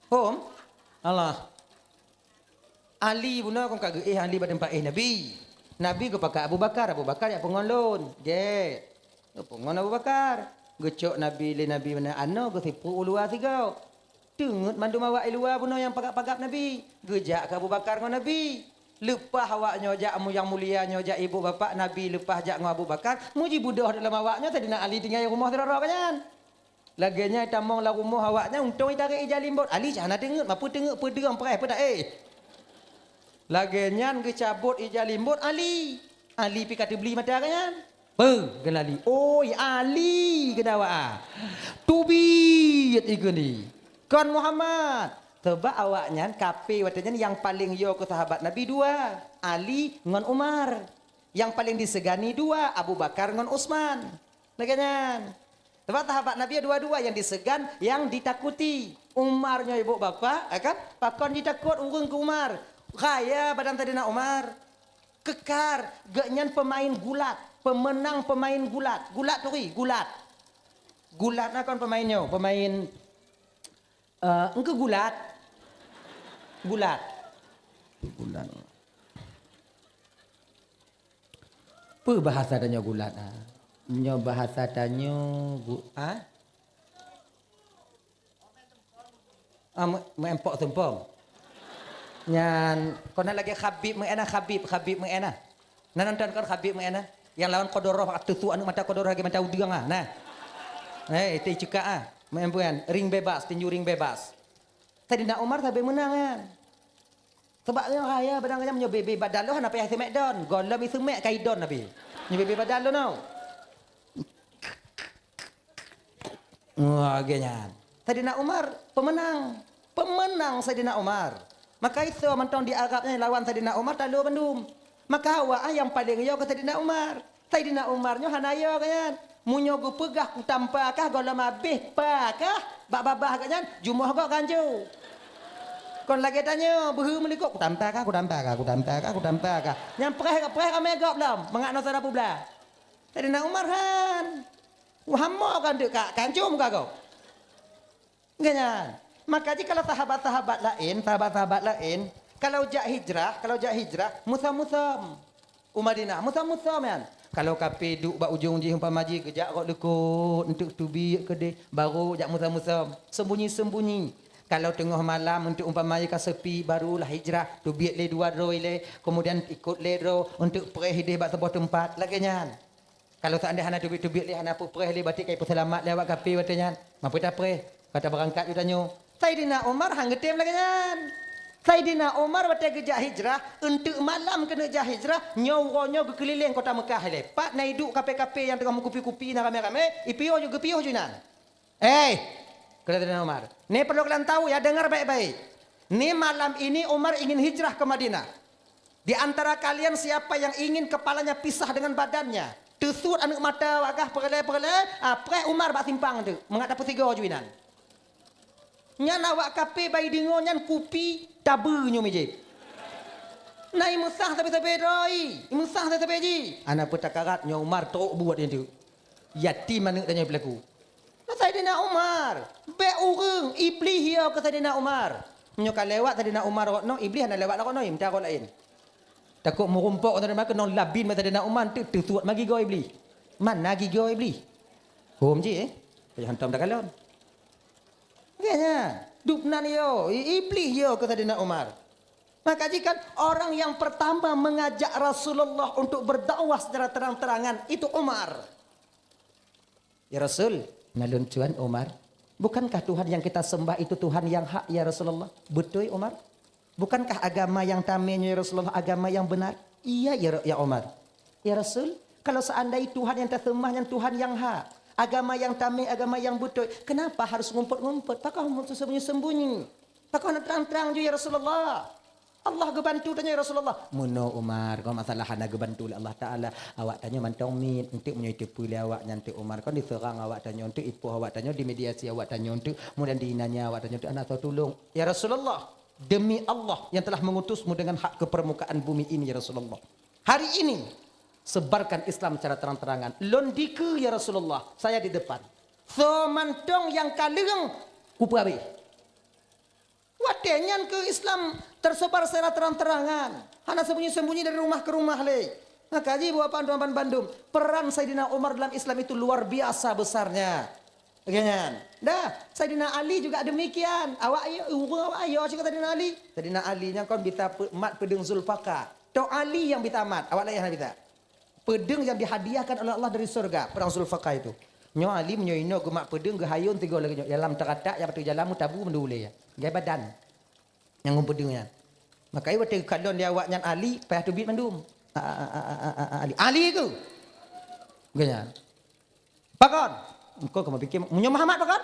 Hom? Allah. Ali bunoe kon ka geuéh Ali bak teumpat éh Nabi. Nabi geupakat Abu Bakar, Abu Bakar jak peungon lôn. Gét. Geupeungon Abu Bakar. Geucok Nabi lé Nabi meunan anoe geusipue u luwa sigoe. Teungeut mandum awak i luwa bunoe nyang pagab-pagab Nabi. Geujak keu Abu Bakar ngon Nabi. Leupah awak nyoe jak mu nyang mulia nyoe jak ibu bapak Nabi leupah jak ngon Abu Bakar, muji beudôh dalam awak nyoe Saidina Ali tinggai rumoh sidroe-droe nyan. Lagée nyan tamong lam rumoh awak nyan untông itarek ija limbot. Ali cit hana teungeut, mapeue teungeut peudeueng preh peue taéh. Lagée nyan geucabot ija limbot Ali. Ali pi ka teubli mata geuh nyan. Beuh, geulali. Oi, Ali geudawaa. Teubiet ikeu ni. Kon Muhammad. Sabab awaknyan kape watée nyan nyang paleng yo keu sahabat Nabi dua, Ali ngon Umar. Nyang paleng disegani dua, Abu Bakar ngon Utsman. Lagée nyan. Sabab sahabat Nabi dua-dua nyang disegan, nyang ditakuti. Umar nyoe ibu bapak, ya kan? Pakon jitakot ureuëng keu Umar. Kaya badan Saidina Umar. Kekar, geuhnyan pemain gulat, pemenang pemain gulat. Gulat turi, gulat. Gulat na kon pemain nyoe, pemain, eh, engke gulat. Gulat. Gulat. Peue bahasa tanyoe gulat, ha? Nyoe bahasa tanyoe gu-, ha? Ah, meu-, meuempok sumpong. Nyan, kon na lagée Khabib meu'en na, Khabib, Khabib meu'en na. Na nonton kon Khabib meu'en na? Nyang lawan Kodoroh, ateueh su aneuëk mata Kodoroh lagée mata udeueng ah, nah. Eh, itu cekak ah. Meu'en bukan, ring bebas, tinju ring bebas. Saidina Umar sabe meunang kan. Sabab nyoe raya badan geuhnyan, nyoe bebe badan lôn hana payah seumek don. Gohlom iseumek ka idon Nabi. Nyoe bebe badan lôn nyoe. Wah, lagèe nyan. Saidina Umar peumeunang. Peumeunang Saidina Umar. Maka isoe mantong di Arab nyan lawan Saidina Umar talo bandum. Maka awak nyang paleng yo keu Saidina Umar. Saidina Umar nyoe hana yo geuhnyan. Meunyoe geupeugah kutampa kah gohlom abéh pa kah bak babah geuhnyan, jumoh gob ganjo. Kon lagèe tanyoe, beuhe meulikot, kutampa kah, kutampa kah, kutampa kah, kutampa kah. Nyang preh, preh ramè gob lom, mangat noe sara peublah. Saidina Umar han. Wah, hamo kan deuk ka, kancom ka gob. Geuhnyan. Maka jih kalau sahabat-sahabat laén, sahabat-sahabat laén, kalau jak hijrah, kalau jak hijrah, musom-musom. U Madinah, musom-musom nyan. Kalau kape duek bak ujong jih umpama jih geujak rot likot, eunteuk teubiet keudeh, baru jak musom-musom. Sembunyi-sembunyi. Kalau teungoh malam eunteuk umpama jih ka sepi, barulah hijrah, teubiet lé dua droe ilèe, kemudian ikot lé droe, eunteuk preh ideh bak saboh teumpat, lagèe nyan. Kalau seandai hana teubiet-teubiet lé, hana peupreh lé, berarti ka ipeuseulamat lé awak kape watèe nyan. Mampu tapreh, ka tabeurangkat ju tanyoe. Saidina Umar han geutem lagèe nyan. Saidina Umar watèe geujak hijrah, eunteuk malam keuneuk jak hijrah, nyoe uroe nyoe geukeulileng kota Meukah ilèe. Pat na iduek kape-kape nyang teungoh meukupi-kupi na ramè-ramè, ipiôh ju geupiôh ju inan. Eh, kata Saidina Umar, "Ni perlu kalian tahu ya, dengar baik-baik. Ni malam ini Umar ingin hijrah ke Madinah. Di antara kalian siapa yang ingin kepalanya pisah dengan badannya, teusuet aneuk mata awak kah peureulèe-peureulèe, ah, preh Umar bak simpang tu, mangat tapeusigoe ju inan." Nyan awak kape bai deungoe nyan kupi tabeue nyoe mijép. Na imeusah sabe-sabe droe, imeusah sabe-sabe jih. Ana peutakarat nyoe Umar trok buet nyan tu. Yatim aneuk tanyoe pelaku. Saidina Umar, bèk ureueng, Iblih yo keu Saidina Umar. Meunyoe ka lewat Saidina Umar rot noe, Iblih hana lewat rot noe, meucara laén. Takot meurumpok ngon Saidina Umar, keunong labin bak Saidina Umar, teu-, teusuet ma gigoe Iblih. Mana gigoe Iblih? Hom jih, eh. Payah hantom takalon. Geuhnyan, dubnan yo, i-, Iblih yo keu Saidina Umar. Maka jih kan orang yang pertama mengajak Rasulullah untuk berdakwah secara terang-terangan itu Umar. "Ya Rasul," naleueng tuan Umar, "bukankah Tuhan yang kita sembah itu Tuhan yang hak, ya Rasulullah?" "Beutôi, Umar." "Bukankah agama yang tamé nyoe, ya Rasulullah, agama yang benar?" "Iya, ya, ya Umar." "Ya Rasul, kalau seandai Tuhan yang taseumah nyan Tuhan yang hak, agama yang tamé, agama yang beutôi, kenapa harus ngumpet-ngumpet? Pakon sembunyi-sembunyi? Pakon hana trang-trang ju, ya Rasulullah?" "Allah geubantu tanyoe, ya Rasulullah." "Meunoe Umar, kon masalah hana geubantu lé Allah Taala. Awak tanyoe mantong miet, eunteuk meunyoe iteupeue lé awak nyan teuk Umar, kon diseurang awak tanyoe, eunteuk ipoh awak tanyoe, dimediasi awak tanyoe, eunteuk mudah dinanya awak tanyoe, eunteuk hana soe tulông." "Ya Rasulullah, demi Allah yang telah mengutusmu dengan hak ke permukaan bumi ini, ya Rasulullah. Hari ini, sebarkan Islam secara terang-terangan. Lôn dikeue, ya Rasulullah, saya di depan. Soe mantong nyang ka leueng, kupeue abéh." Watèe nyan keu Islam tersebar secara terang-terangan, hana sembunyi-sembunyi dari rumah ke rumah lé. Maka jih buat panduan bandum, peran Saidina Umar dalam Islam itu luar biasa besarnya. Lagèe nyan. Dah, Saidina Ali juga demikian. Awak ayo, ureueng awak ayo cit keu Saidina Ali. Saidina Ali nyan kon bisa pe-, mat peudeueng Zulfikar. Tok Ali nyang bisa mat, awak laén hana bisa. Peudeueng nyang dihadiahkan oleh Allah dari syurga, peudeueng Zulfikar itu. Nyoe Ali meunyoe inoe geumat peudeueng geuhayôn sigoe lagèe nyoe, dalam teukatak nyang bak jalan meutabu mandum ulèe. Gaya badan. Nyang ngon peudeueng nyan. Maka watèe geukalon lé awak nyan Ali, payah teubiet mandum. A, a, a, a, a, a, Ali. Ali keu? Geuhnyan. Pakon? Engkau kamoe pikir, meunyoe Muhammad pakon?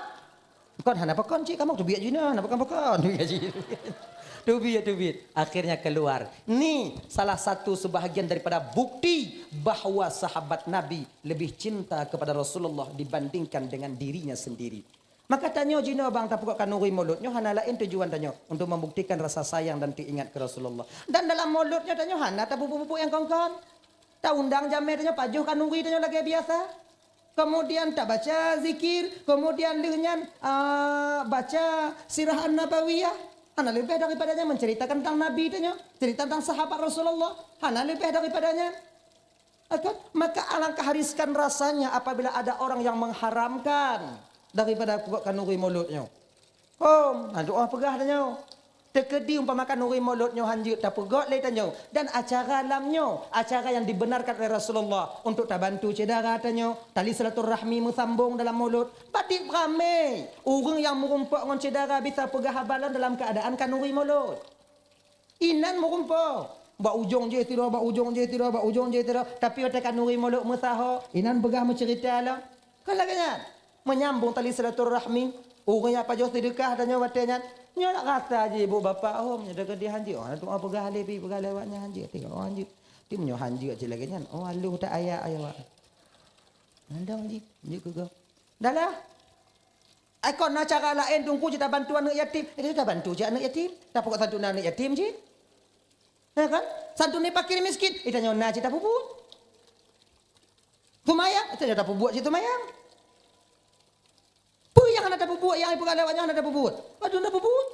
Engkau hana pakon cit, kamoe teubiet jih na, hana pakon-pakon. Teubiet jih. Teubiet, teubiet. Akhirnya keluar. Ni salah satu sebahagian daripada bukti bahwa sahabat Nabi lebih cinta kepada Rasulullah dibandingkan dengan dirinya sendiri. Maka tanyoe jinoe bang tapeugot khanuri mulod nyoe hana laén tujuan tanyoe untuk membuktikan rasa sayang dan teuingat keu Rasulullah. Dan dalam mulod nyoe tanyoe hana tapeubuet-buet nyang kon-kon. Taundang jamèe tanyoe pajoh khanuri tanyoe lagèe biasa. Kemudian tabaca zikir, kemudian lheueh nyan, a, baca sirah an-nabawiyah. Hana leubeh daripada nyan menceritakan tentang Nabi tanyoe, cerita tentang sahabat Rasulullah. Hana leubeh daripada nyan. Kan? Maka alangkah riskan rasanya apabila ada orang yang mengharamkan daripada peugot khanuri mulod nyoe. Hom, ha, doa peugah tanyoe. Teukeudi umpama khanuri mulod nyoe hanjeuet tapeugot lé tanyoe dan acara lam nyoe, acara yang dibenarkan oleh Rasulullah untuk tabantu syedara tanyoe, tali silaturahmi meusambong dalam mulod. Padit ramé ureueng nyang meurumpok ngon syedara bisa peugah haba lom dalam keuadaan khanuri mulod. Inan meurumpo. Bak ujong jih tiroe, bak ujong jih tiroe, bak ujong jih tiroe. Tapi watée khanuri molok meusaho, inan peugah meuceurita lom. Kan lagée nyan. Menyambung tali silaturahmi. Ureuëng nyang pajoh seudeukah tanyoe watée nyan. Nyoe nak rasa jih ibu bapak, oh, meunyoe teukeudi hanjeuet. Oh, na tuha peugah lé pi, peugah lé awak nyan hanjeuet. Tengok, oh, hanjeuet. Tapi meunyoe hanjeuet cit lagée nyan, oh, aloh that ayat awak. Mandang jih, jih keu gob. Dah lah. Ai kon na cara laén Teungku cit tabantu aneuëk yatim. Eh, tabantu cit aneuëk yatim. Tapeugot santunan aneuëk yatim cit. Ya kan? Santunan fakir miskin. Eh, tanyoe na cit tapeubuet. Seumayang, eh, tanyoe tapeubuet cit seumayang. Peue nyang hana tapeubuet, nyang ipeugah lé awak nyan hana tapeubuet? Padum tapeubuet.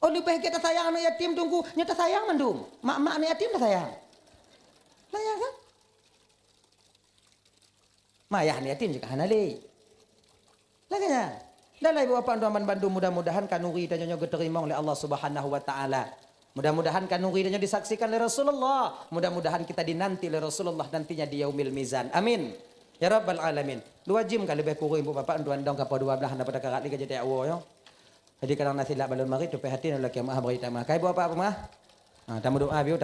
Oh, leubeh gét tasayang aneuëk yatim Teungku, nyoe tasayang mandum. Mak-mak aneuëk yatim tasayang. Sayang kan? Mayah aneuëk yatim juga hana lé. Lagée nyan. Dan lagée ibu bapak tuan bandum, mudah-mudahan khanuri tanyoe nyoe geuteurimong lé Allah Subhanahu wa Taala. Mudah-mudahan khanuri tanyoe disaksikan lé Rasulullah. Mudah-mudahan kita dinanti lé Rasulullah nantinya di Yaumil Mizan. Amin. Ya Rabbal Alamin. Dua jim ka leubeh kureueng ibu bapak tuan dong ka poh dua belas hana pada karat lé ka jadi awak nyoe. Jadi kadang na silap balon marit, tupée hati na laki maah beri tamah. Kai ibu bapak peumah? Ha, tamu doa biu.